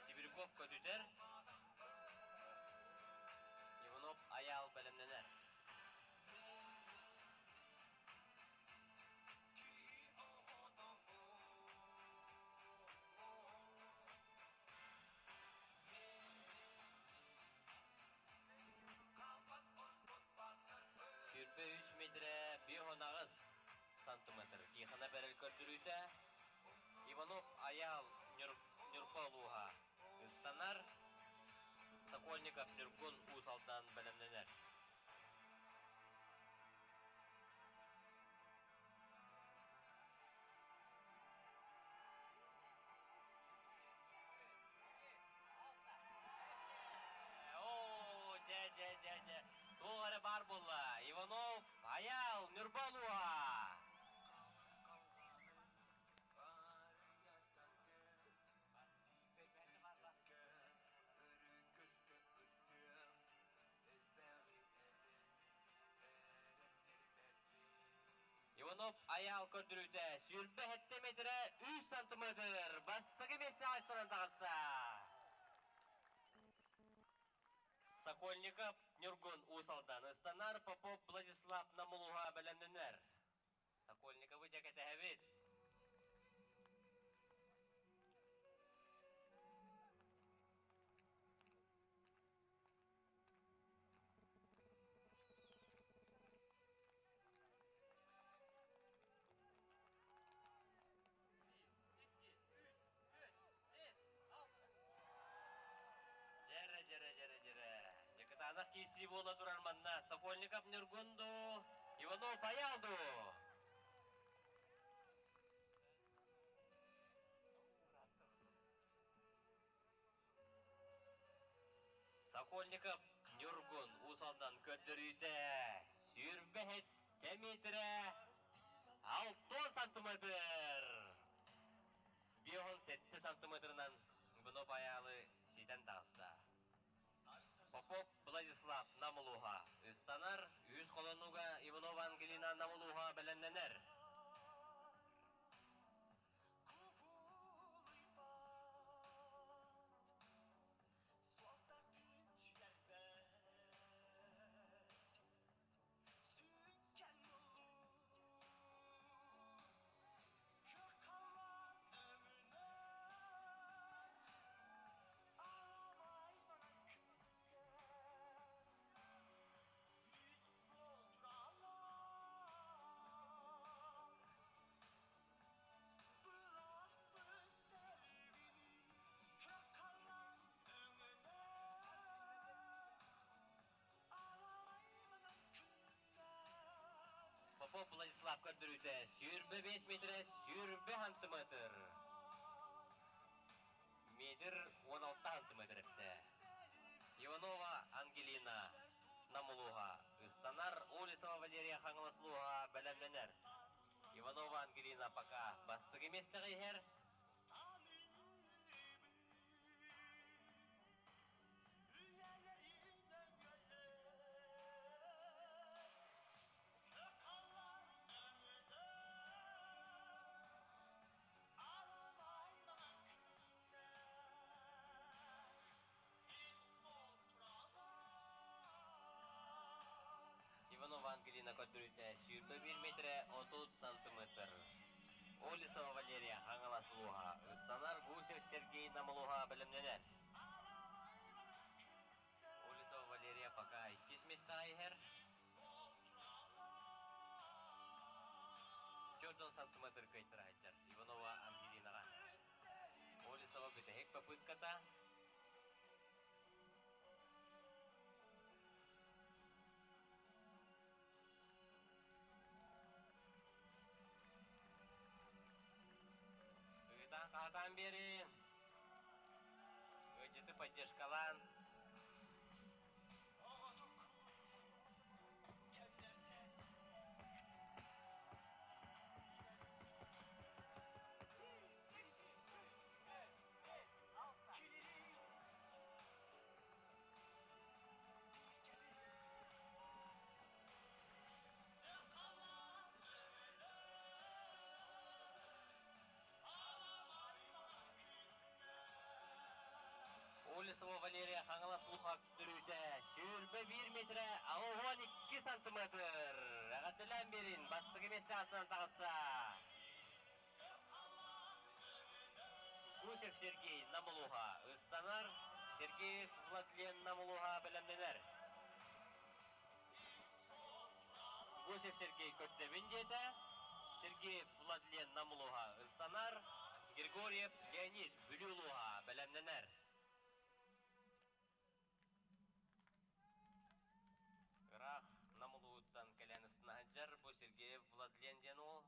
Speaker 4: Сибиряков көтүтэр. Иванов Айаал бэлэмнэнэр. 23 метрэ 58 сантиметр Тихонов эрэл көрдөрүүтэ Иванов Айаал Ньурба улууһа ыстанар Сокольников Ньургун Уус Алдан бэлэмнэнэр. Оо, дьэ, дьэ, дьэ, дьэ. Туох эрэ баар буолла. Иванов, Айаал, Ньурба улууһа. Иванов Айаал көрдөрүүтэ 27 метрэ 3 сантиметр бастакы миэстэҕэ ыстанан таҕыста. Сокольников Ньургун Уус Алдан ыстанар Попов Владислав Намулуһа бэлэмнэнэр. Сокольниковы дьэ кэтэһэбит. Дьэрэ, дьэрэ, дьэрэ, дьэрэ. Дьэ, киирсии буола турар манна. Сокольников Ньургун дуу, Иванов Айаал дуу? Сокольников Ньургун Уус Алдан көрдөрүүтэ 27 метрэ 60 сантиметр. 57 сантиметрынан Иванов Айаалы ситэн таҕыста. Попов Владислав Намулуха ыстанар, үс холонууга Иванова Ангелина Намулуха бэлэмнэнэр. Попов Владислав көрдөрүүтэ 25 метрэ 20 сантиметр. Метр 16 сантиметр эптэ. Иванова Ангелина Намулуха ыстанар Олесова Валерия Хаҥаласлуха бэлэмнэнэр. Иванова Ангелина пока бастакы миэстэҕэ иһэр. Иванова Ангелина көрдөрүүтэ 21 метрэ 30 сантиметр. Олесова Валерия Хаҥалас улууһа ыстанар Гусев Сергей Намулуһа бэлэмнэнэр. Олесова Валерия пока иккис миэстэҕэ иһэр. 40 сантиметр кыайтара сылдьар Иванова Ангелинаҕа. Олесова бүтэһик попытката. Ыытан хаатаан биэрин. Ыалдьыты поддержкалаан. Олесова Валерия Хаҥалас улууһа көрүүтэ 21 метрэ 62 сантиметр. Эҕэрдэлээн биэрин, бастакы миэстэ астынан таҕыста. Гусев Сергей Нам улууһа ыстанар, Сергеев Владлен Нам улууһа бэлэмнэнэр. Гусев Сергей көрдөбүн диэтэ, Сергеев Владлен Нам улууһа ыстанар, Григорьев Леонид Бүлүү улууһа бэлэмнэнэр. Ыраах Нам улууһуттан кэлэн ыстана сылдьар бу Сергеев Владлен диэн уол.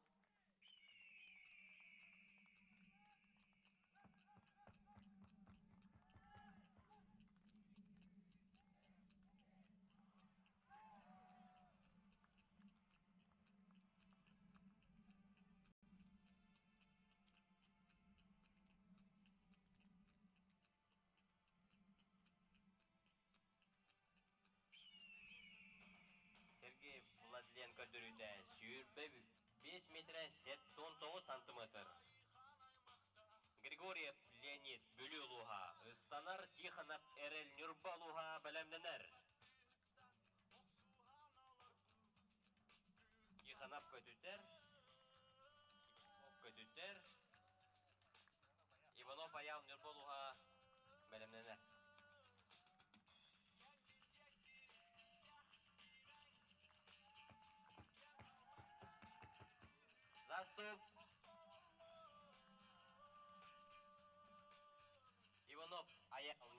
Speaker 4: Сергей Владлен көрдөрүүтэ 25 метрэ 79 сантиметр. Григорьев Леонид Бүлүү улууһа ыстанар Тихонов Эрэл Ньурба улууһа бэлэмнэнэр. Тихонов көтүтэр, Сипков көтүтэр, Иванов Айаал Ньурба улууһа бэлэмнэнэр. Заступ! Иванов Айаал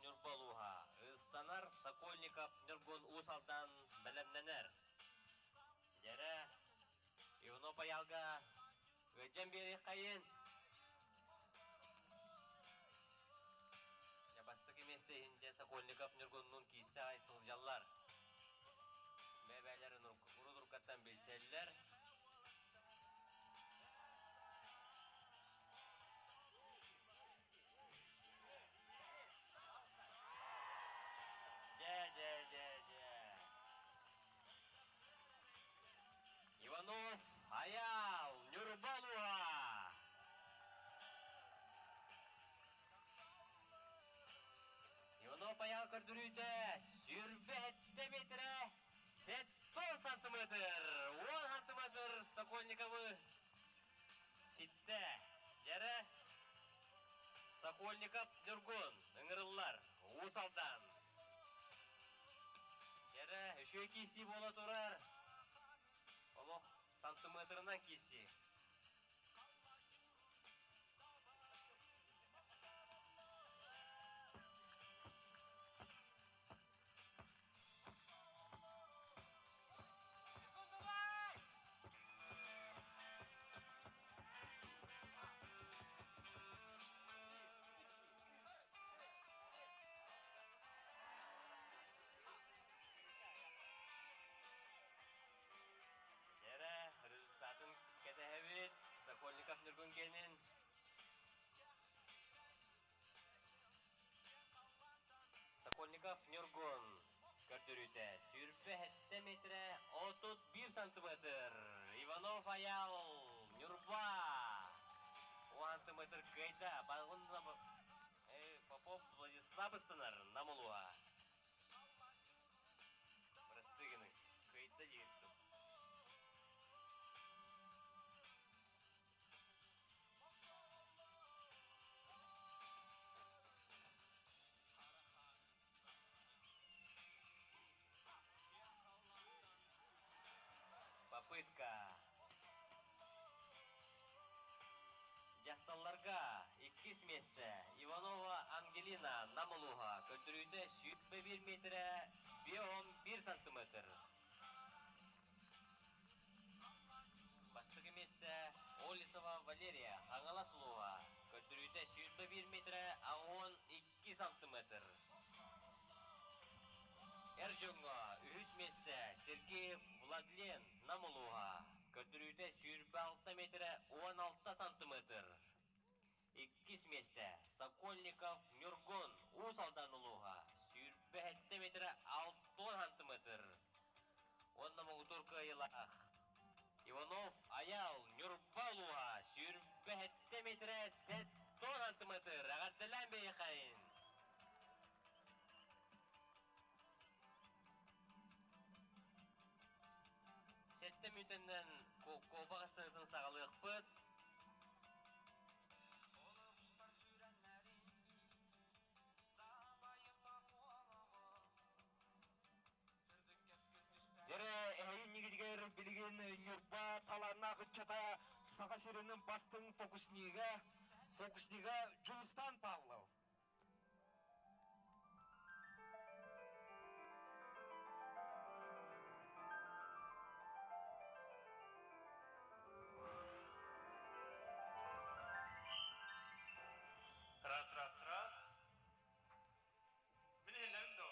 Speaker 4: Ньурба улууһа ыстанар Сокольников Ньургун Уус Алдан бэлэмнэнэр. Дьэрэ, Иванов Айаалга ыалдьан биэриэххэйин. Дьэ, бастакы миэстэ иһин дьэ Сокольников Ньургуннуун киирсэ аҕай сылдьаллар. Бэйэ-бэйэлэрин урут-уруккаттан билсэллэр. Дьэ, дьэ, дьэ, дьэ. Иванов Айаал, Ньурба улууһа. Иванов Айаал көрдөрүүтэ 27 метрэ 70 сантиметр, 10 сантиметр Сокольниковы ситтэ. Дьэрэ Сокольников Ньургун ыҥырыллар Уус Алдан. Дьэрэ үчүгэй киирсии буола турар. Олох сантиметрынан киирсии. Дьэрэ, результатын кэтэһэбит. Сокольников Ньургун гиэнин. Сокольников Ньургун көрдөрүүтэ 27 метрэ 31 сантиметр. Иванов Аял Ньурба 10 сантиметр кыайда. Балгын Попов Владислав ыстанар Нам улууһа. Бырастыы гыныҥ, кыайда диэхтим. Попытка. Дьахталларга иккис миэстэ Иванова Ангелина Нам улууһа көрдөрүүтэ 101 метрэ 51 сантиметр. Бастакы миэстэ Олесова Валерия Хаҥалас улууһа көрдөрүүтэ 101 метрэ 82 сантиметр. Эр дьоҥҥо үһүс миэстэ Сергеев Владлен Нам улууһа көрдөрүүтэ 26 метрэ 16 сантиметр. Иккис миэстэ Сокольников Ньургун Уус Алдан улууһа 27 метрэ 60 сантиметр. Уонна муҥутуур кыайыылаах Иванов Айаал Ньурба улууһа 27 метрэ 70 сантиметр. Эҕэрдэлээн бэйэхэйин! түмүктэнэн куобах ыстаныытын саҕалыахпыт.
Speaker 2: Эрэ эһэйин билигин Ньурба талааннаах ыччата Саха сиринин бастыҥ фокуснига, фокуснига Дьулустан Павлов.
Speaker 7: Раз, раз, раз. Мин иһиллэбин дуо?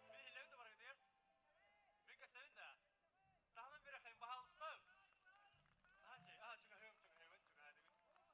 Speaker 7: Мин иһиллэбин да барыгытыгар? Мин көстөбүн да? Таһынан бирэхэйин баһаалыстам. Наһаа чэй, аа чугаһыам, чугаһыыбын, чугаһаатыбын.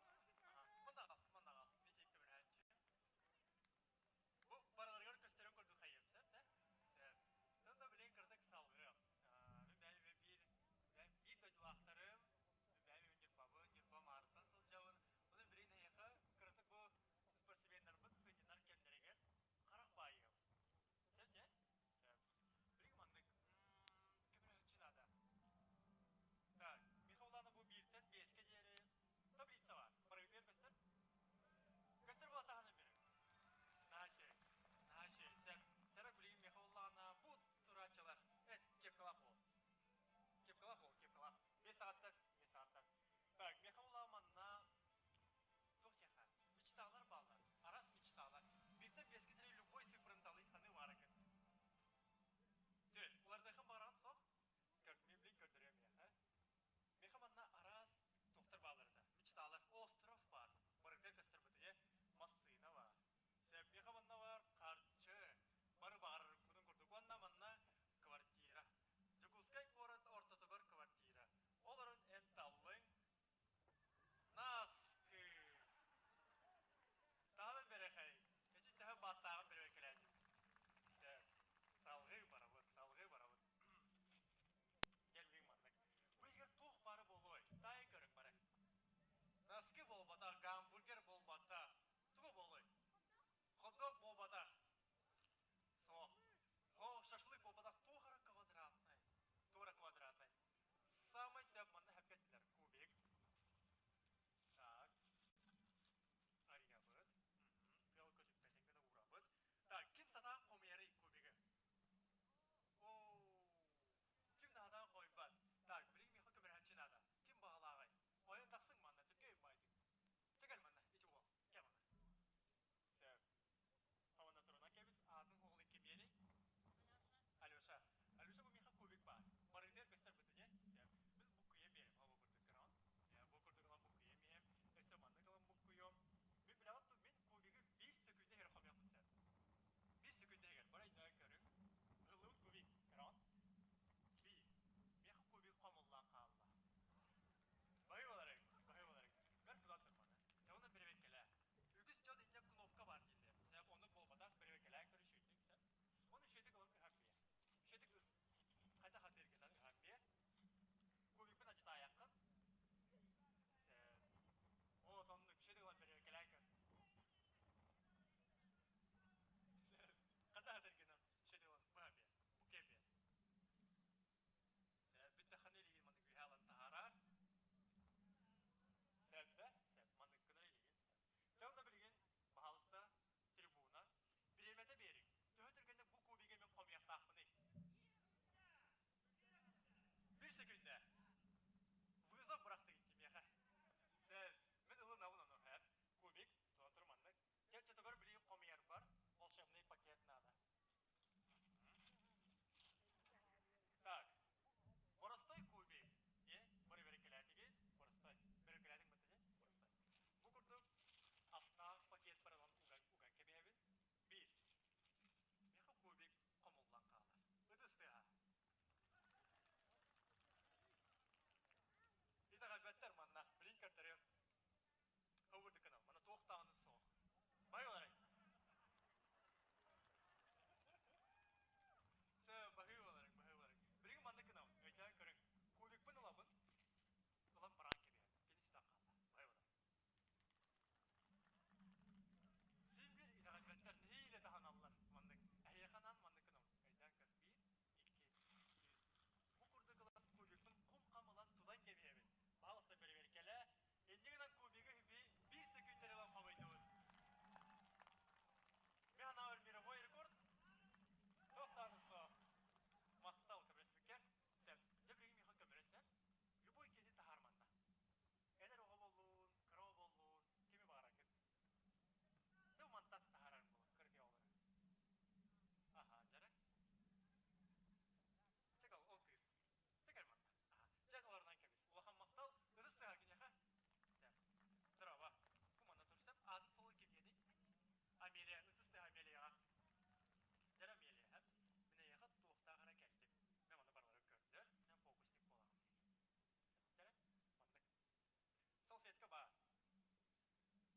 Speaker 7: сетка баар.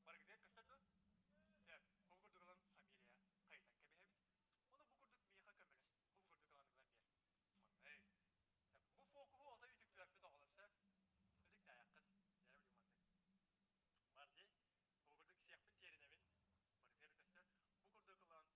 Speaker 7: Барыгытыгар көстөр дуо? Сөп. Бу курдук ылан фамилия хайытан кэбиһэбит. Ону бу курдук миэхэ көмөлөс. Бу курдук ылан ылан биэр. Маннай. Сөп. Бу фокуһу ото үтүктүбэппит оҕолор, сөп? Үтүктээйэххит. Дьэ, билим маннык. Бар дии. Бу курдук сиэхпин тиэринэбин. Барытыгар көстөр. Бу курдук ылан ылабын.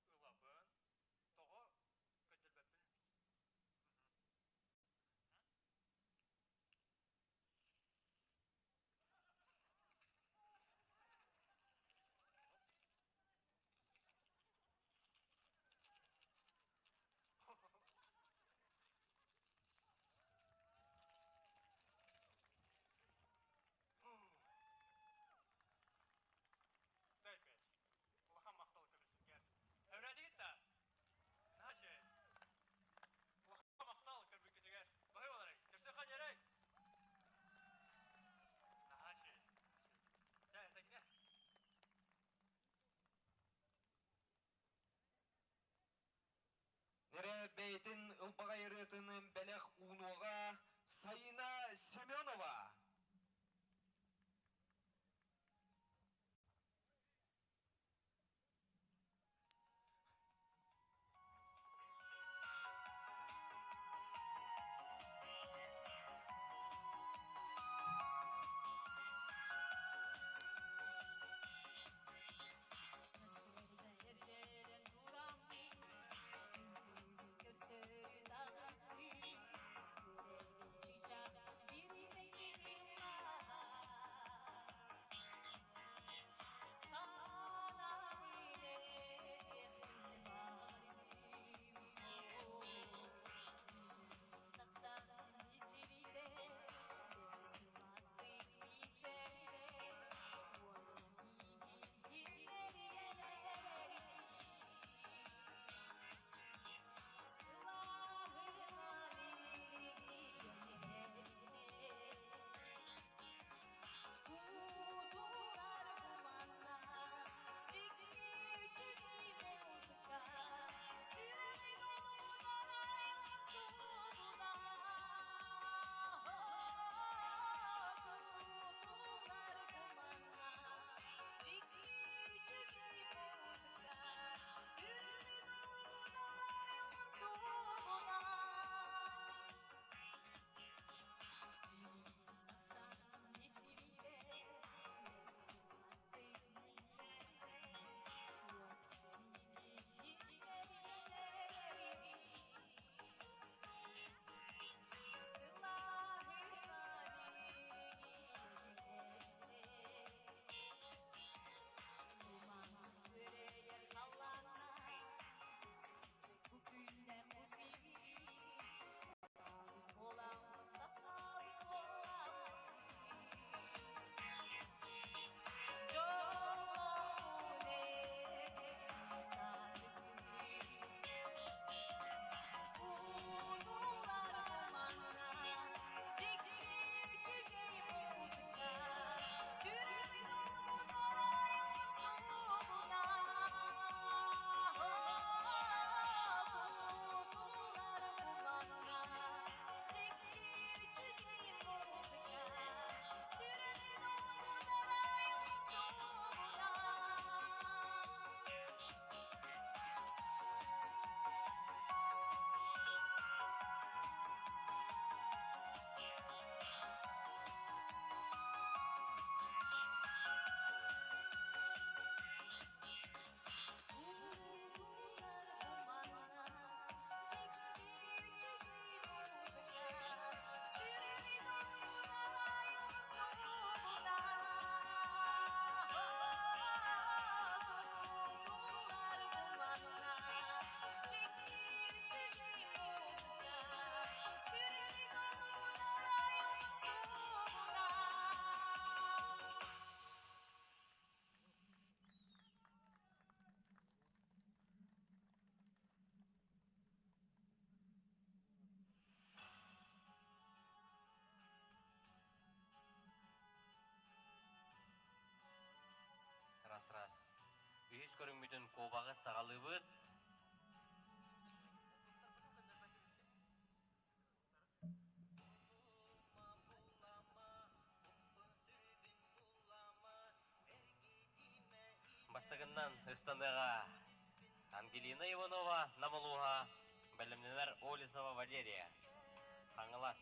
Speaker 7: Тоҕо көрдөрбөппүн? Дай пять. Улахан махтал көрүсүккэр. Эврэтигит да? Наачы. Улахан махтал көрбүккүтүгэр. Баһы боларай. Көрсөххө дьэрэй. Наачы. Дьэ, этэгинэ.
Speaker 2: Эрэ бэйэтин ылбаҕай ырыатын бэлэх уунуоҕа Сайына Семенова.
Speaker 4: Раз-раз. Үһүс көрүҥмүтүн куобаҕы саҕалыыбыт. Бастакыннан ыстаныаҕа Ангелина Иванова, Нам улууһа, бэлэмнэнэр Олесова Валерия, Хаҥалас.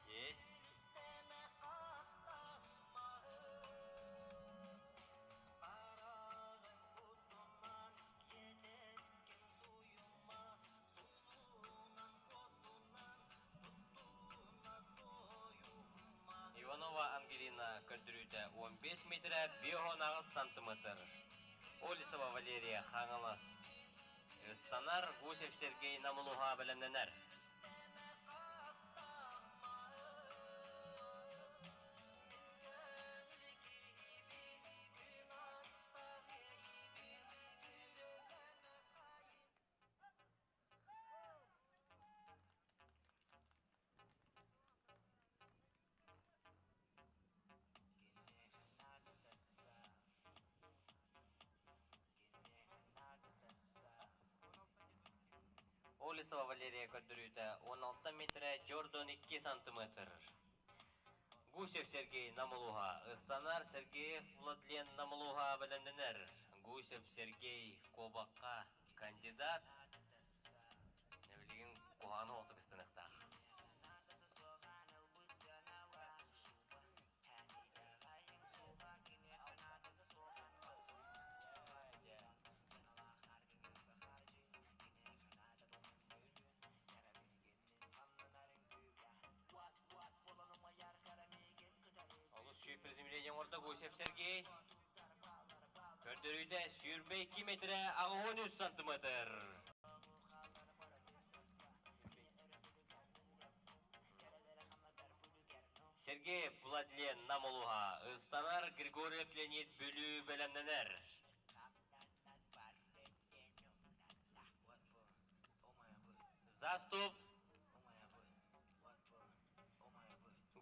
Speaker 4: Есть. Иванова Ангелина көрдөрүүтэ 15 метрэ 58 сантиметр. Олесова Валерия Хаҥалас ыстанар, Гусев Сергей Намылуха бэлэмнэнэр. Олесова Валерия көрдөрүүтэ 16 метрэ Jordan 2 сантиметр. Гусев Сергей Намылуха ыстанар, Сергеев Владлен Намылуха бэлэмнэнэр. Гусев Сергей куобахха кандидат. Билигин куһаҕаны оҕотук ыстаныахтаах. Олус сүүр приземление оҥордо Гусев Сергей. Көрдөрүүтэ 22 метрэ 83 сантиметр. Сергеев Владлен Намолуха ыстанар Григорьев Леонид Бүлүү бэлэмнэнэр. Заступ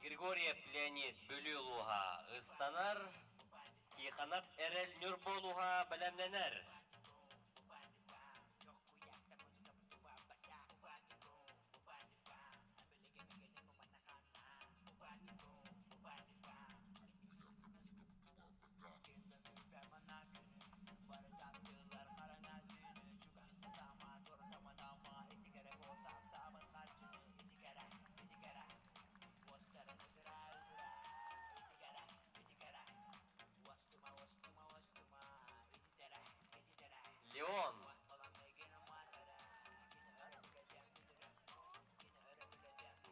Speaker 4: Григорьев Леонид Бүлүү улууһа ыстанар, Тихонов Эрэл Ньурба улууһа бэлэмнэнэр. Леон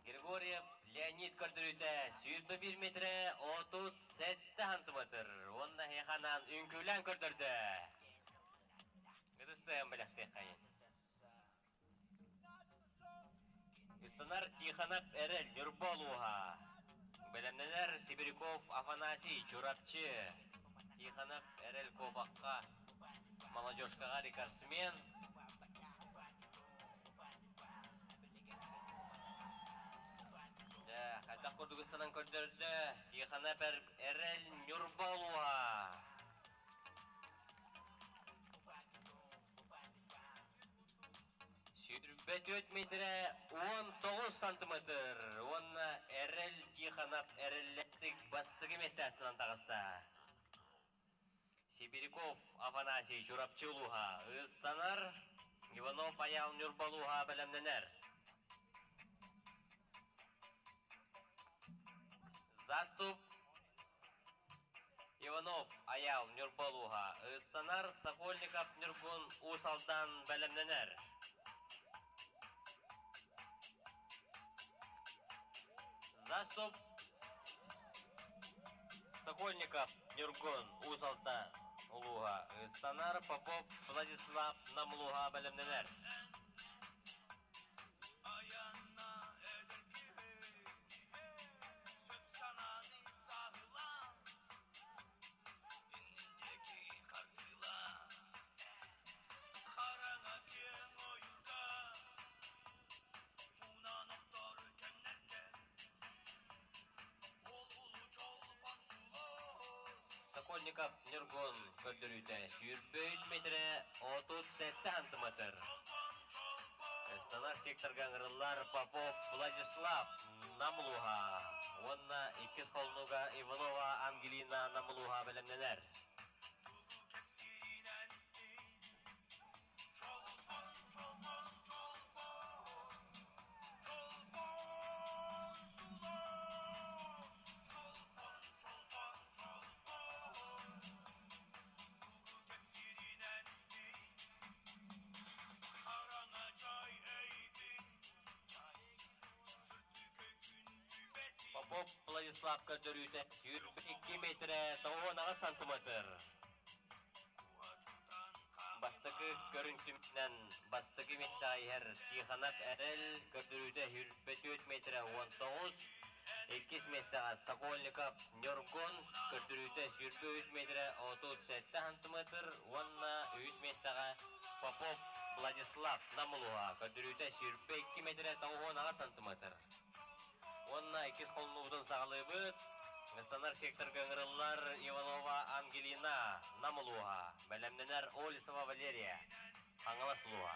Speaker 4: Григорьев Леонид көрдөрүүтэ 21 метрэ 37 сантиметр уонна эһиэхэ үҥкүүлээн көрдөрдө. Ыдыстыан бэлэхтиэххэйин. Ыстанар Тихонов Эрэл Ньурба улууһа. Бэлэмнэнэр Сибиряков Афанасий Чурапчы. Тихонов Эрэл Куобахха молодежкаҕа рекордсмен. Дьэ, хайдах курдук ыстанан көрдөрдө Тихонов Эрэл Ньурба улууһа. 24 метрэ 19 сантиметр уонна Эрэл Тихонов эрэллээхтик бастакы миэстэсинэн таҕыста. Сибиряков Афанасий Чурапчы улууһа ыстанар, Иванов Айаал Ньурба улууһа бэлэмнэнэр. Заступ Иванов Айаал Ньурба улууһа ыстанар, Сокольников Ньургун Уус Алдан бэлэмнэнэр. Заступ Сокольников Ньургун Уус Алдан улууһа ыстанар, Попов Владислав Нам улууһа бэлэмнэнэр. Сокольников Ньургун көрдөрүүтэ 23 метрэ 37 сантиметр. Ыстанар секторга ыҥырыллар Попов Владислав Намлуха уонна иккис холнуга Иванова Ангелина Намлуха бэлэмнэнэр. Попов Владислав көрдөрүүтэ 22 метрэ 98 сантиметр. Бастакы көрүҥ бастакы миэстэҕэ иһэр Тихонов Эрэл көрдөрүүтэ 24 метрэ 19, иккис миэстэҕэ Сокольников Ньургун көрдөрүүтэ 23 метрэ 37 сантиметр уонна үһүс миэстэҕэ Попов Владислав Намылуха көрдөрүүтэ 22 метрэ 98 сантиметр. Уонна иккис холнуубутун саҕалыыбыт. Ыстанар секторга ыҥырыллар Иванова Ангелина Нам улууһа, бэлэмнэнэр Олесова Валерия, Хаҥалас улууһа.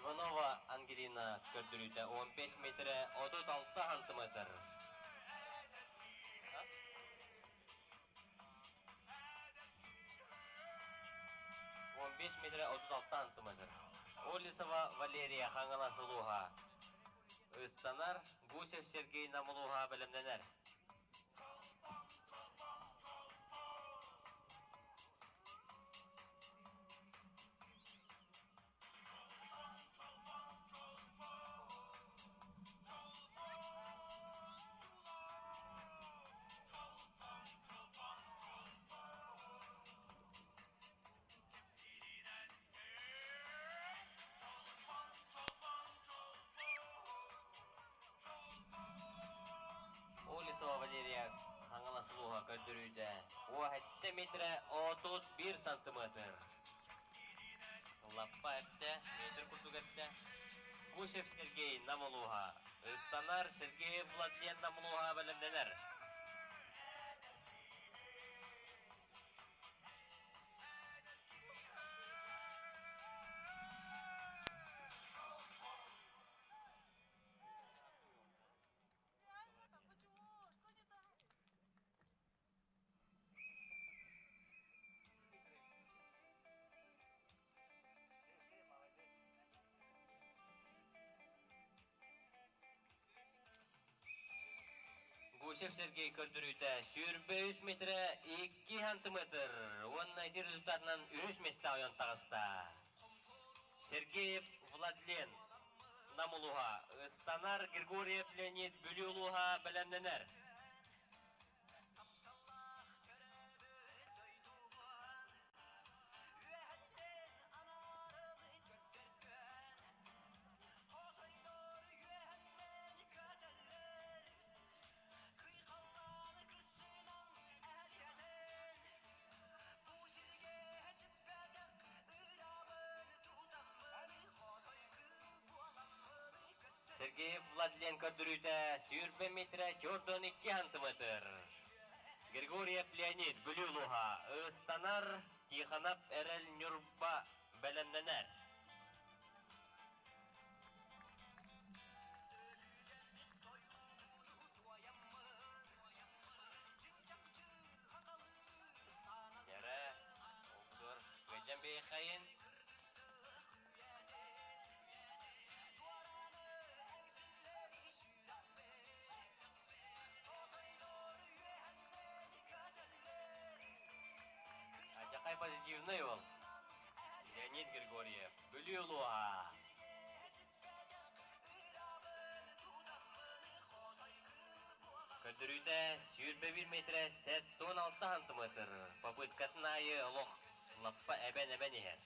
Speaker 4: Иванова Ангелина көрдөрүүтэ 15 метрэ 36 сантиметр. 15 метрэ 36 сантиметр. Олесова Валерия Хаҥалас улууһа. Ыстанар Гусев Сергей Нам улууһа бэлэмнэнэр. Олесова Валерия Хаҥалас улууһа көрдөрүүтэ уоһэттэ метрэ 31 сантиметр. Лаппа эптэ, метр курдук эптэ. Гусев Сергей Нам улууһа. Ыстанар Сергей Владлен Нам улууһа бэлэмнэнэр. Гусев Сергей көрдөрүүтэ 23 метрэ 2 сантиметр уонна ити результатынан үһүс миэстэ ойон таҕыста. Сергеев Владлен Нам улууһа, ыстанар Григорьев Леонид Бүлүү улууһа бэлэмнэнэр. Сергеев Владлен көрдөрүүтэ сүүрбэ метрэ 42 сантиметр. Григорьев Леонид Бүлүү улууһа ыстанар, Тихонов Эрэл Ньурба бэлэмнэнэр. Эрэ, Огдор, Гыдьан Бэйхайын. Адьакай позитивный ол. Леонид Григорьев, Бүлүү улууһа. Көрдөрүүтэ 21 метрэ 76 сантиметр. Попыткатын аайы олох лаппа эбэн-эбэн иһэр.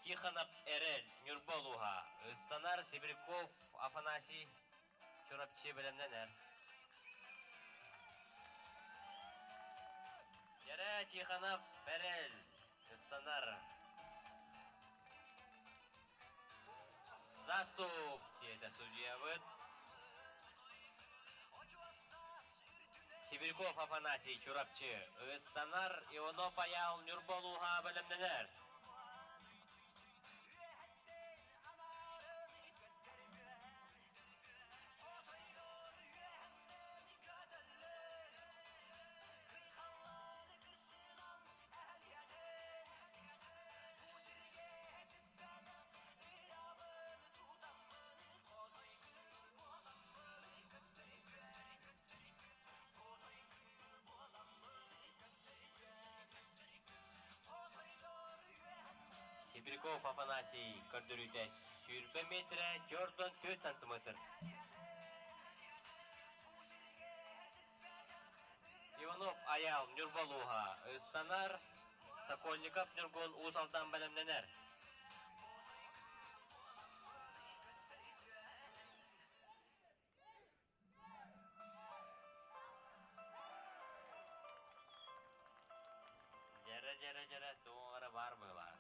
Speaker 4: Тихонов Эрэл, Ньурба улууһа, ыстанар Сибиряков Афанасий Чурапчы бэлэмнэнэр. Дьэрэ Тихонов Эрэл, ыстанар. Заступ, диэтэ судьуйабыт. Сибиряков Афанасий Чурапчы ыстанар, Иванов Айаал Ньурба улууһа бэлэмнэнэр. Сибиряков Афанасий көрдөрүүтэ 20 метрэ 4 сантиметр. Иванов Айаал Ньурба улууһа ыстанар, Сокольников Ньургун Уус Алдан бэлэмнэнэр. Дьэрэ, дьэрэ, дьэрэ, туох эрэ баар быһыылаах.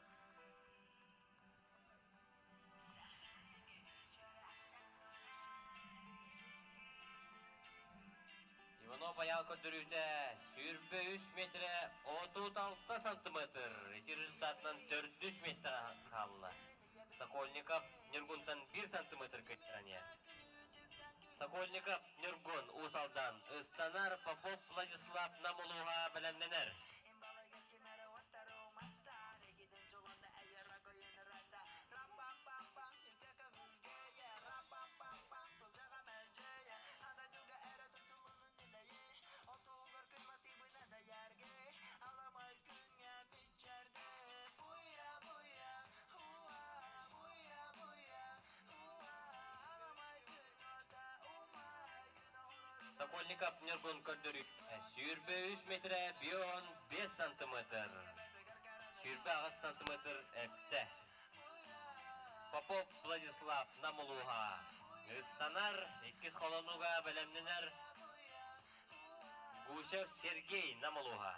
Speaker 4: Иванов Айаал көрдөрүүтэ 23 метрэ 36 сантиметр. Ити результатынан төрдүс миэстэҕэ хаалла. Сокольников Ньургунтан 1 сантиметр кыттаниа. Сокольников Ньургун Уус Алдан ыстанар Попов Владислав Нам улууһа бэлэмнэнэр. Сокольников Ньургун көрдөрүү 23 метрэ 5 сантиметр, 28 сантиметр эптэ. Попов Владислав Нам улууһа ыстанар, иккис холонууга бэлэмнэнэр Гусев Сергей Нам улууһа.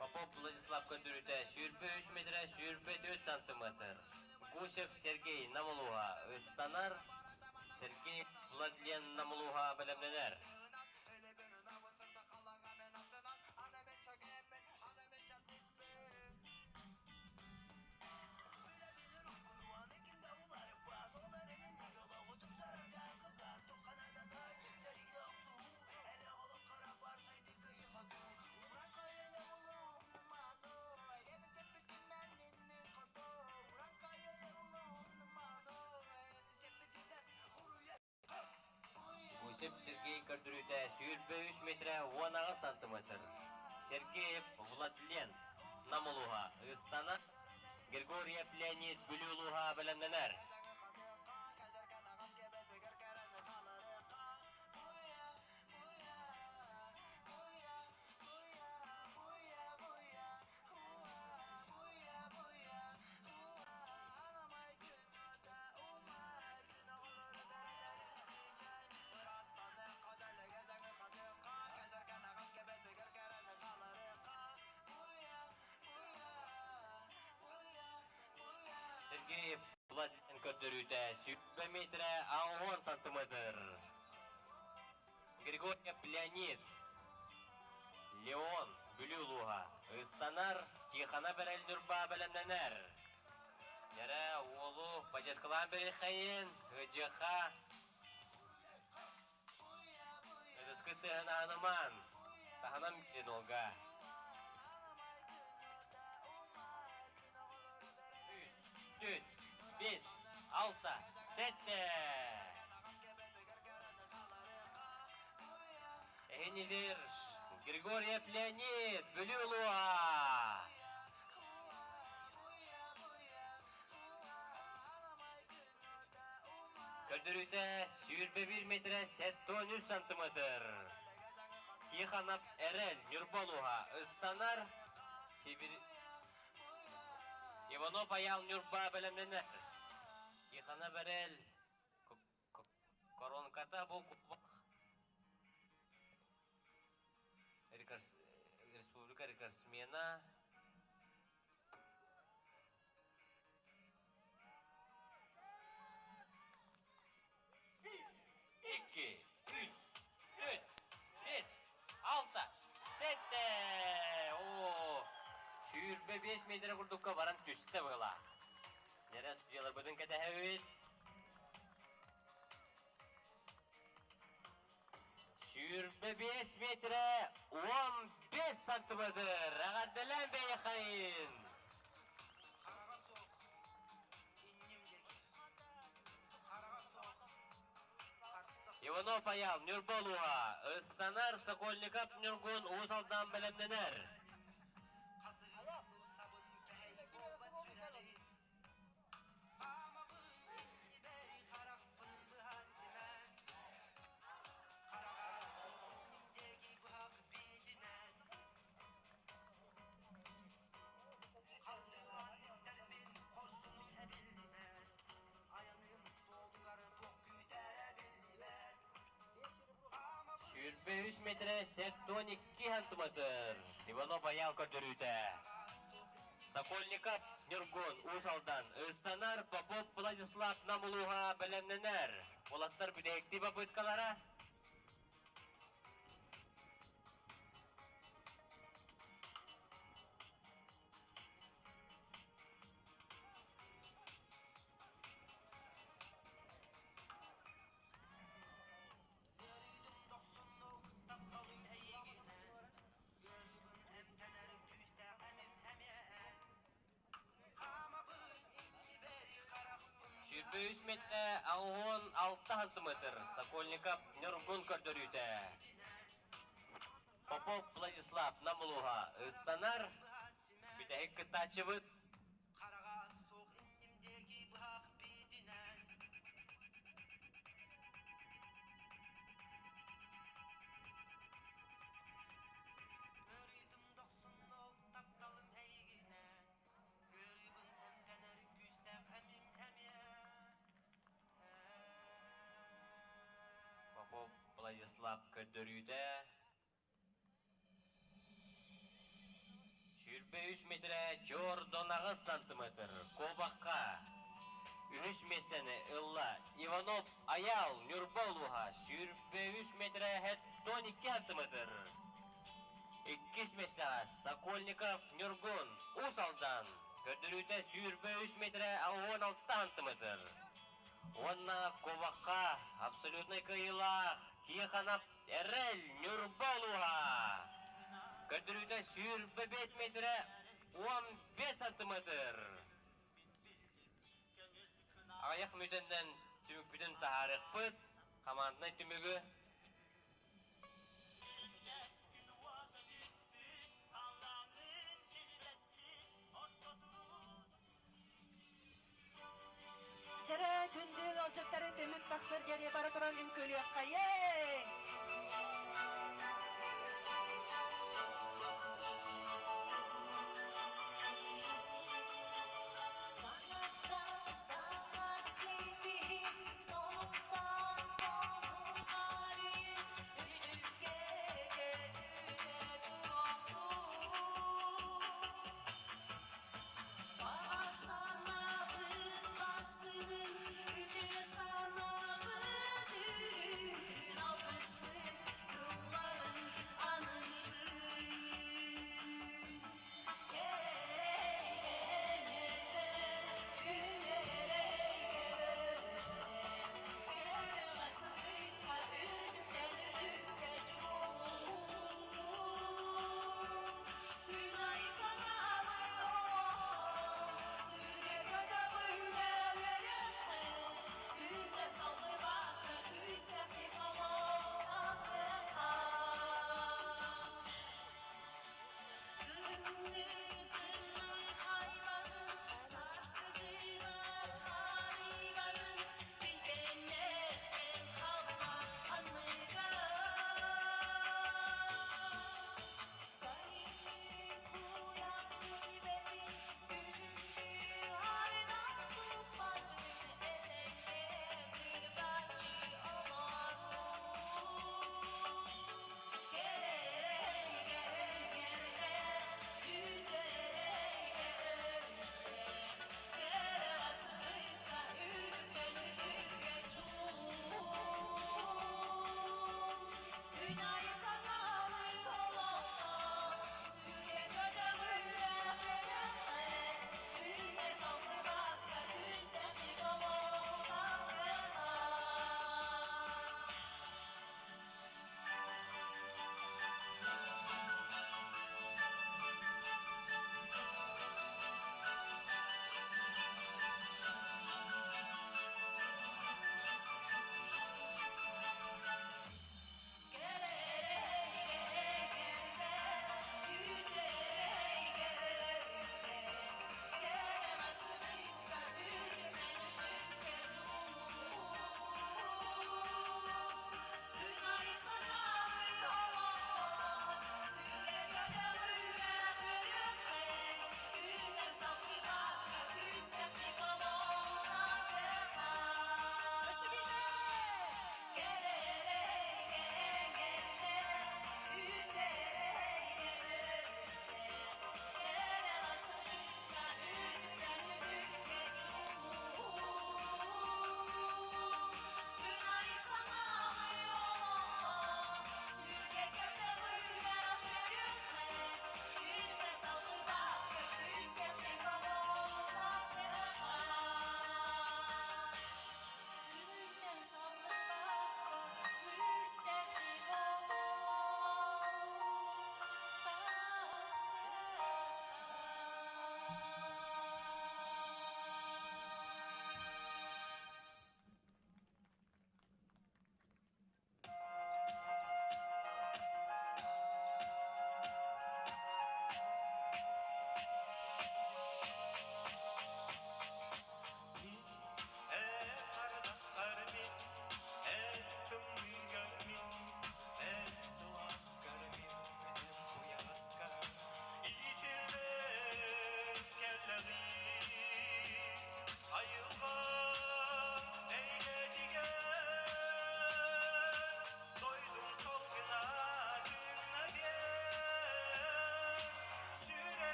Speaker 4: Попов Владислав көрдөрүүтэ 23 метрэ 24 сантиметр. Гусев Сергей Нам улууһа ыстанар, Сергей Владлен Нам улууһа бэлэмнэнэр. Гусев Сергей көрдөрүүтэ 23 метрэ 18 сантиметр. Сергеев Владлен Нам улууһа ыстана Григорьев Леонид Бүлүү улууһа бэлэмнэнэр. Сергеев Владимир көрдөрүүтэ 100 метрэ 60 сантиметр. Григорьев Леонид Леон Бүлүү улууһа ыстанар, Тихонов эрэл Ньурба бэлэмнэнэр. Дьэрэ уолу поддержкалаан бэриххэйин, ыдьыха Ытыскыт тыаһын аһынымаан, таһынан киирин уолга. Тренер Григорьев Леонид, Бүлүү улууһа. Көрдөрүүтэ 21 метрэ 73 сантиметр. Тихонов Эрэл, Ньурба улууһа, ыстанар Сибирь Иванов Айаал Ньурба бэлэмнэнэр. Тихонов Эрэл коронката бу республика рекордсмена. Икки, үс, түөрт, биэс, алта, сэттэ. Оо, 25 метр курдукка баран түстэ быһыылаах. Дьэрэ судьуйаларбытын кэтэһэбит. 25 метрэ 15 сантиметр. Эҕэрдэлээн бэйэхэйин!
Speaker 8: Хараҕа суох, инним диэки. Хараҕа суох, харса суох.
Speaker 4: Иванов Аял, Ньурба улууһа, ыстанар Сокольников Ньургун Уус Алдан бэлэмнэнэр.
Speaker 8: Хасыһын сабын кэһэй буолбат сүрэҕи. Хаамабын иннибэр харахпын быһа симэн. Хараҕа суох инним диэки быһах биитинэн. Хардыылаан истэрбин хорсунум эбиллибэт. Айаным суолугар туох күүтэрэ биллибэт.
Speaker 4: 23 метрэ 72 сантиметр. Иванов Аял көрдөрүүтэ. Сокольников Ньургун, Уус Алдан, ыстанар Попов Владислав Нам улууһа бэлэмнэнэр. Уолаттар бүтэһиктии попыткалара.
Speaker 8: Ыарыытым дохсуннук тапталым эйигинэн, Ыарыыбын эмтэнэр күүстээх эмим эмиэ эн. Хаамабын иннибэр харахпын
Speaker 4: 23 метрэ 86 сантиметр. Сокольников Ньургун көрдөрүүтэ. Попов Владислав Нам улууһа ыстанар. Бүтэһик кыттааччыбыт.
Speaker 8: Хараҕа суох инним диэки быһах биитинэн. Ыарыытым дохсуннук тапталым эйигинэн, Ыарыыбын эмтэнэр күүстээх эмим эмиэ.
Speaker 4: Попов Владислав көрдөрүүтэ. 23 метрэ чордонаҕыс сантиметр куобахха үһүс миэстэни ылла Иванов Айаал, Ньурба улууһа, 23 метрэ 72 сантиметр. Иккис миэстэҕэ Сокольников Ньургун, Уус Алдан, көрдөрүүтэ 23 метрэ 16 сантиметр. Уонна куобахха абсолютнай кыайыылаах Тихонов Эрэл, Ньурба улууһа. Көрдөрүүтэ 25 метрэ 15 сантиметр. Аҕыйах мүнүүтэнэн түмүкпүтүн таһаарыахпыт. Команднай түмүгү.
Speaker 6: Дьэрэ күндү ыалдьыттары түмүк тахсар диэри бара туран үҥкүүлүөххэйиҥ!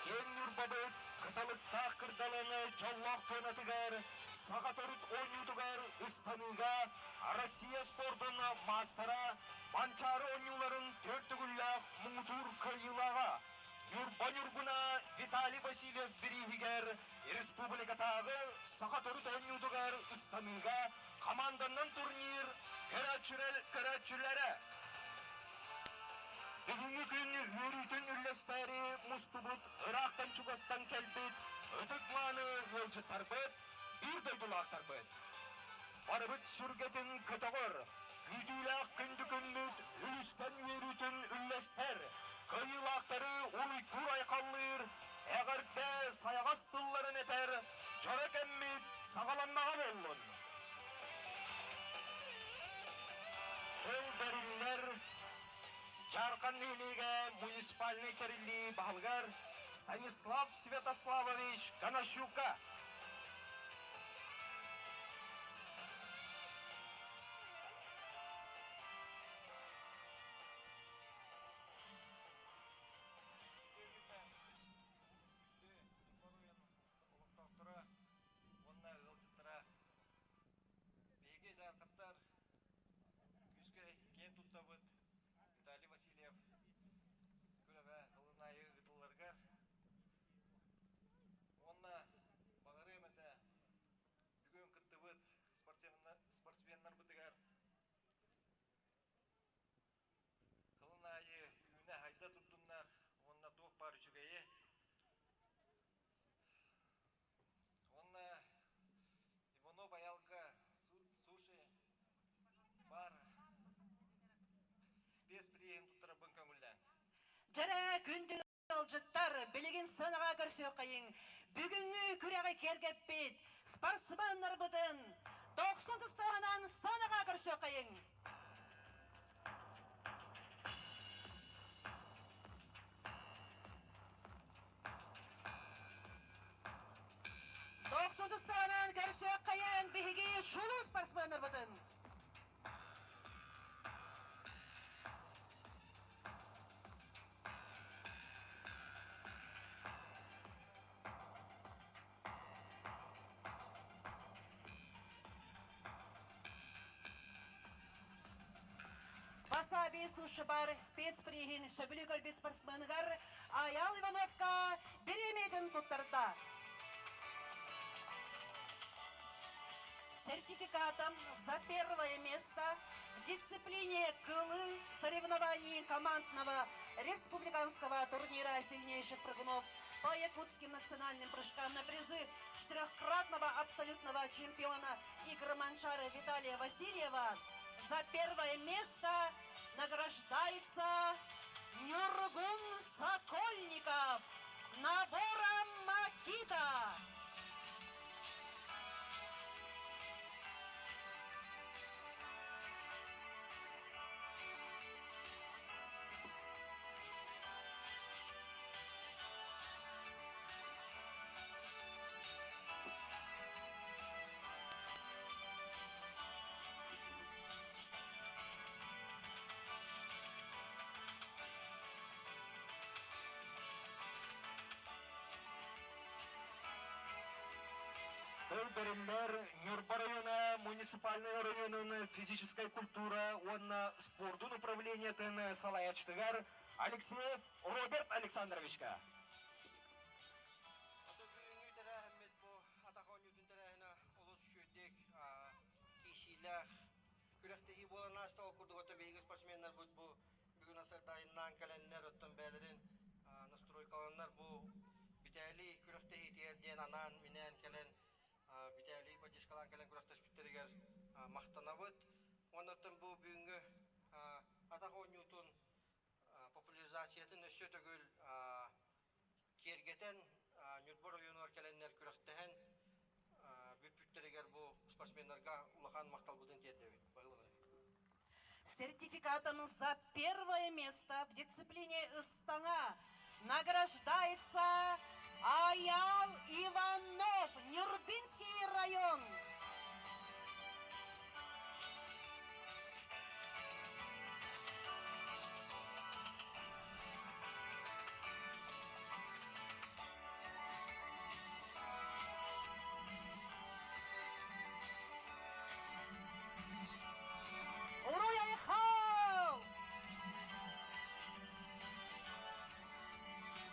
Speaker 1: Киэҥ Ньурбабыт кыталыктаах кырдалын дьоллоох туонатыгар саха төрүт оонньуутугар ыстаныыга Россия спордун маастара, Манчаары оонньууларын түөрт төгүллээх муҥутуур кыайыылааҕа Ньурба Ньургуна Виталий Васильев бирииһигэр республикатааҕы саха төрүт оонньуутугар ыстаныыга хамаанданнан турнир көрөөччүлэрэ Бүгүҥҥү күн үөрүүтүн үллэстээри мустубут ыраахтан-чугастан кэлбит ытык-мааны ыалдьыттарбыт, биир дойдулаахтарбыт. Барыбыт сүргэтин көтөҕөр, күүтүүлээх күндү күммүт үлүскэн үөрүүтүн үллэстэр, кыайыылаахтары уруйдуур-айхаллыыр, эҕэрдэ сайаҕас тылларын этэр дьоро кэммит саҕаланнаҕа буоллун! Тыл бэриллэр Дьаархан нэһилиэгэ муниципальнай тэриллии баһылыгар Станислав Святославович Ганащука.
Speaker 9: Олохтоохторо уонна ыалдьыттара биһиги дьаархаттар күүскэ киэн туттабыт Виталий Васильев күрэҕэ сылын аайы ыытылларыгар уонна баҕарыам этэ бүгүн кыттыбыт спортсменнарбытыгар Сылын аайы үүнэ-сайда турдуннар уонна туох баар үчүгэйи. Уонна Иванов Айалга суши бар спецприэһин туттарарбын көҥүллээҥ.
Speaker 6: Дьэрэ күндү ыалдьыттар, билигин сыанаҕа көрсүөххэйиҥ. Бүгүҥҥү күрэҕи киэргэппит спортсменнарбытын 90 тустааһынан сыанаҕа көрсүөххэйиҥ. Дохсун тустааһынан көрсүөххэйиҥ биһиги чулуу спортсменнарбытын. Васаби сушибар спецприһин сөбүлүү көрбүт спортсменыгар Айал Ивановка бириэмийэтин туттарда. Сертификатом за первое место в дисциплине «Кылы» соревнований командного республиканского турнира сильнейших прыгунов по якутским национальным прыжкам на призы четырехкратного абсолютного чемпиона игр Манчары Виталия Васильева за первое место награждается Нюргун Сокольников набором Макита.
Speaker 1: Тыл бэриллэр Ньурба района муниципальнай оройуонун физическай культура уонна спордун управлениетын салайааччытыгар Алексеев Роберт Александровичка.
Speaker 3: Ото бүгүҥҥү тэрээһиммит бу атах оонньуутун тэрээһинэ олус үчүгэйдик киирсиилээх күрэхтэһии буолан ааста. Ол курдук ото биһиги спортсменнарбыт бу бүгүн асырдаайыннаан кэлэннэр, оттон бэйэлэрин настройкаланнар бу Битээлий күрэхтэһиитигэр диэн анаан-минээн кэлэн Битээлий поддержкалаан кэлэн күрэхтэспиттэригэр махтанабыт. Уонна оттон бу бүгүҥҥү атах оонньуутун популяризациятын өссө төгүл киэргэтэн Ньурба оройуонугар кэлэннэр күрэхтэһэн бүппүттэригэр бу спортсменнарга улахан махталбытын тиэрдэбит.
Speaker 6: Сертификатом за первое место в дисциплине Ыстаҥа награждается Аял Иванов, Нюрбинский район.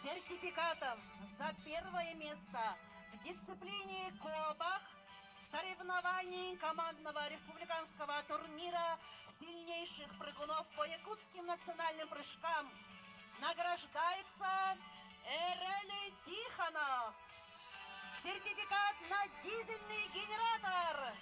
Speaker 6: Сертификатом за первое место в дисциплине «Куобах» соревнований командного республиканского турнира сильнейших прыгунов по якутским национальным прыжкам награждается Эрели Тихонов. Сертификат на дизельный генератор.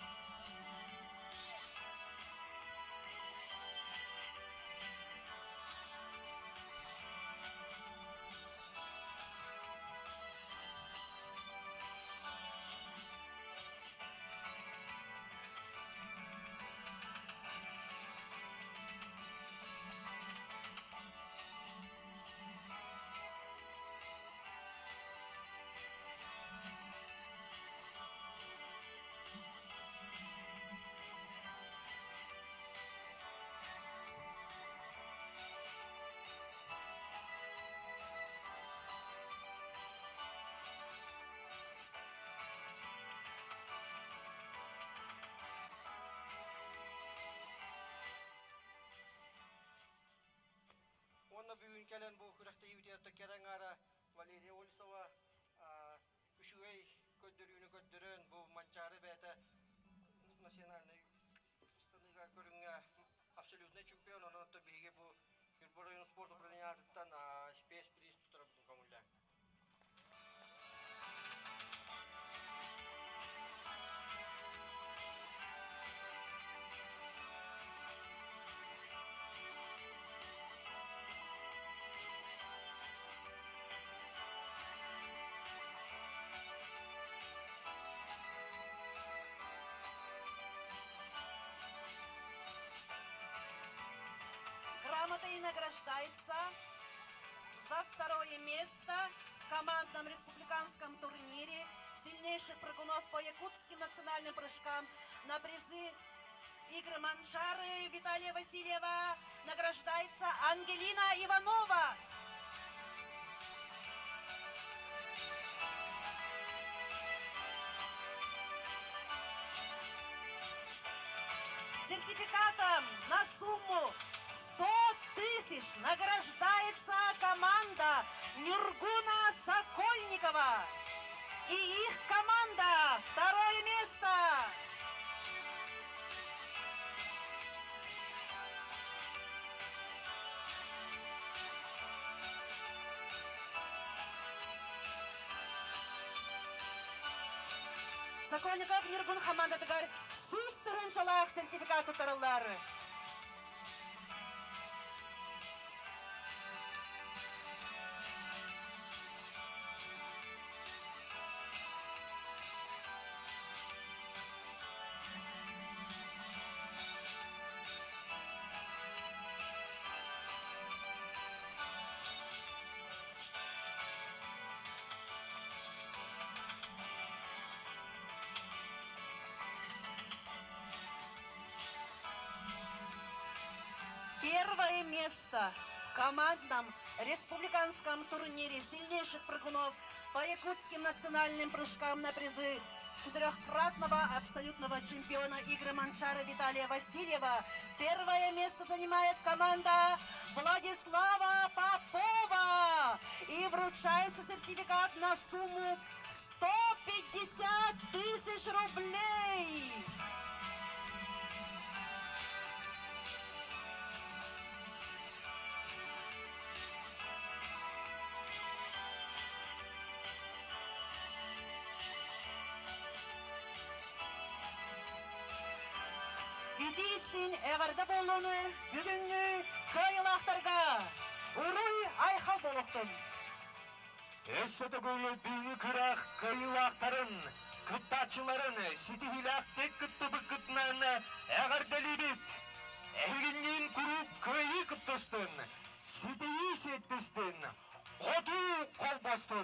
Speaker 3: Уонна бүгүн кэлэн бу күрэхтэһиибитигэр кэрэ аҥаара Валерия Олесова үчүгэй көрдөрүүнү көрдөрөн, бу Манчаары бэйэтэ национальнай ыстаныыга көрүҥҥэ абсолютнай чемпион, онон оттон биһиги бу Ньурба район спорт управлениетыттан спецприз туттарабытын көҥүллээн.
Speaker 6: Грамотой награждается за второе место в командном республиканском турнире сильнейших прыгунов по якутским национальным прыжкам на призы Игры Манчары Виталия Васильева награждается Ангелина Иванова. Сертификатом на сумму 100 тысяч награждается команда Нюргуна Сокольникова и их команда. Второе место. Сокольников Нюргун хамаандатыгар 100 тыһыынчалаах сертификат туттарыллар. Первое место в командном республиканском турнире сильнейших прыгунов по якутским национальным прыжкам на призы четырехкратного абсолютного чемпиона игры Манчары Виталия Васильева. Первое место занимает команда Владислава Попова. И вручается сертификат на сумму 150 тысяч рублей. Итии-истиҥ эҕэрдэ буоллун бүгүҥҥү кыайыылаахтарга уруй айхал буолуохтун.
Speaker 1: Өссө төгүл бүгүҥҥү күрэх кыайыылаахтарын, кыттааччыларын ситиһиилээхтик кыттыбыккытынан эҕэрдэлиибит! Эһигинниин куруук кыайыы кыттыстын, ситиһии сиэттистин, хотуу холбостун!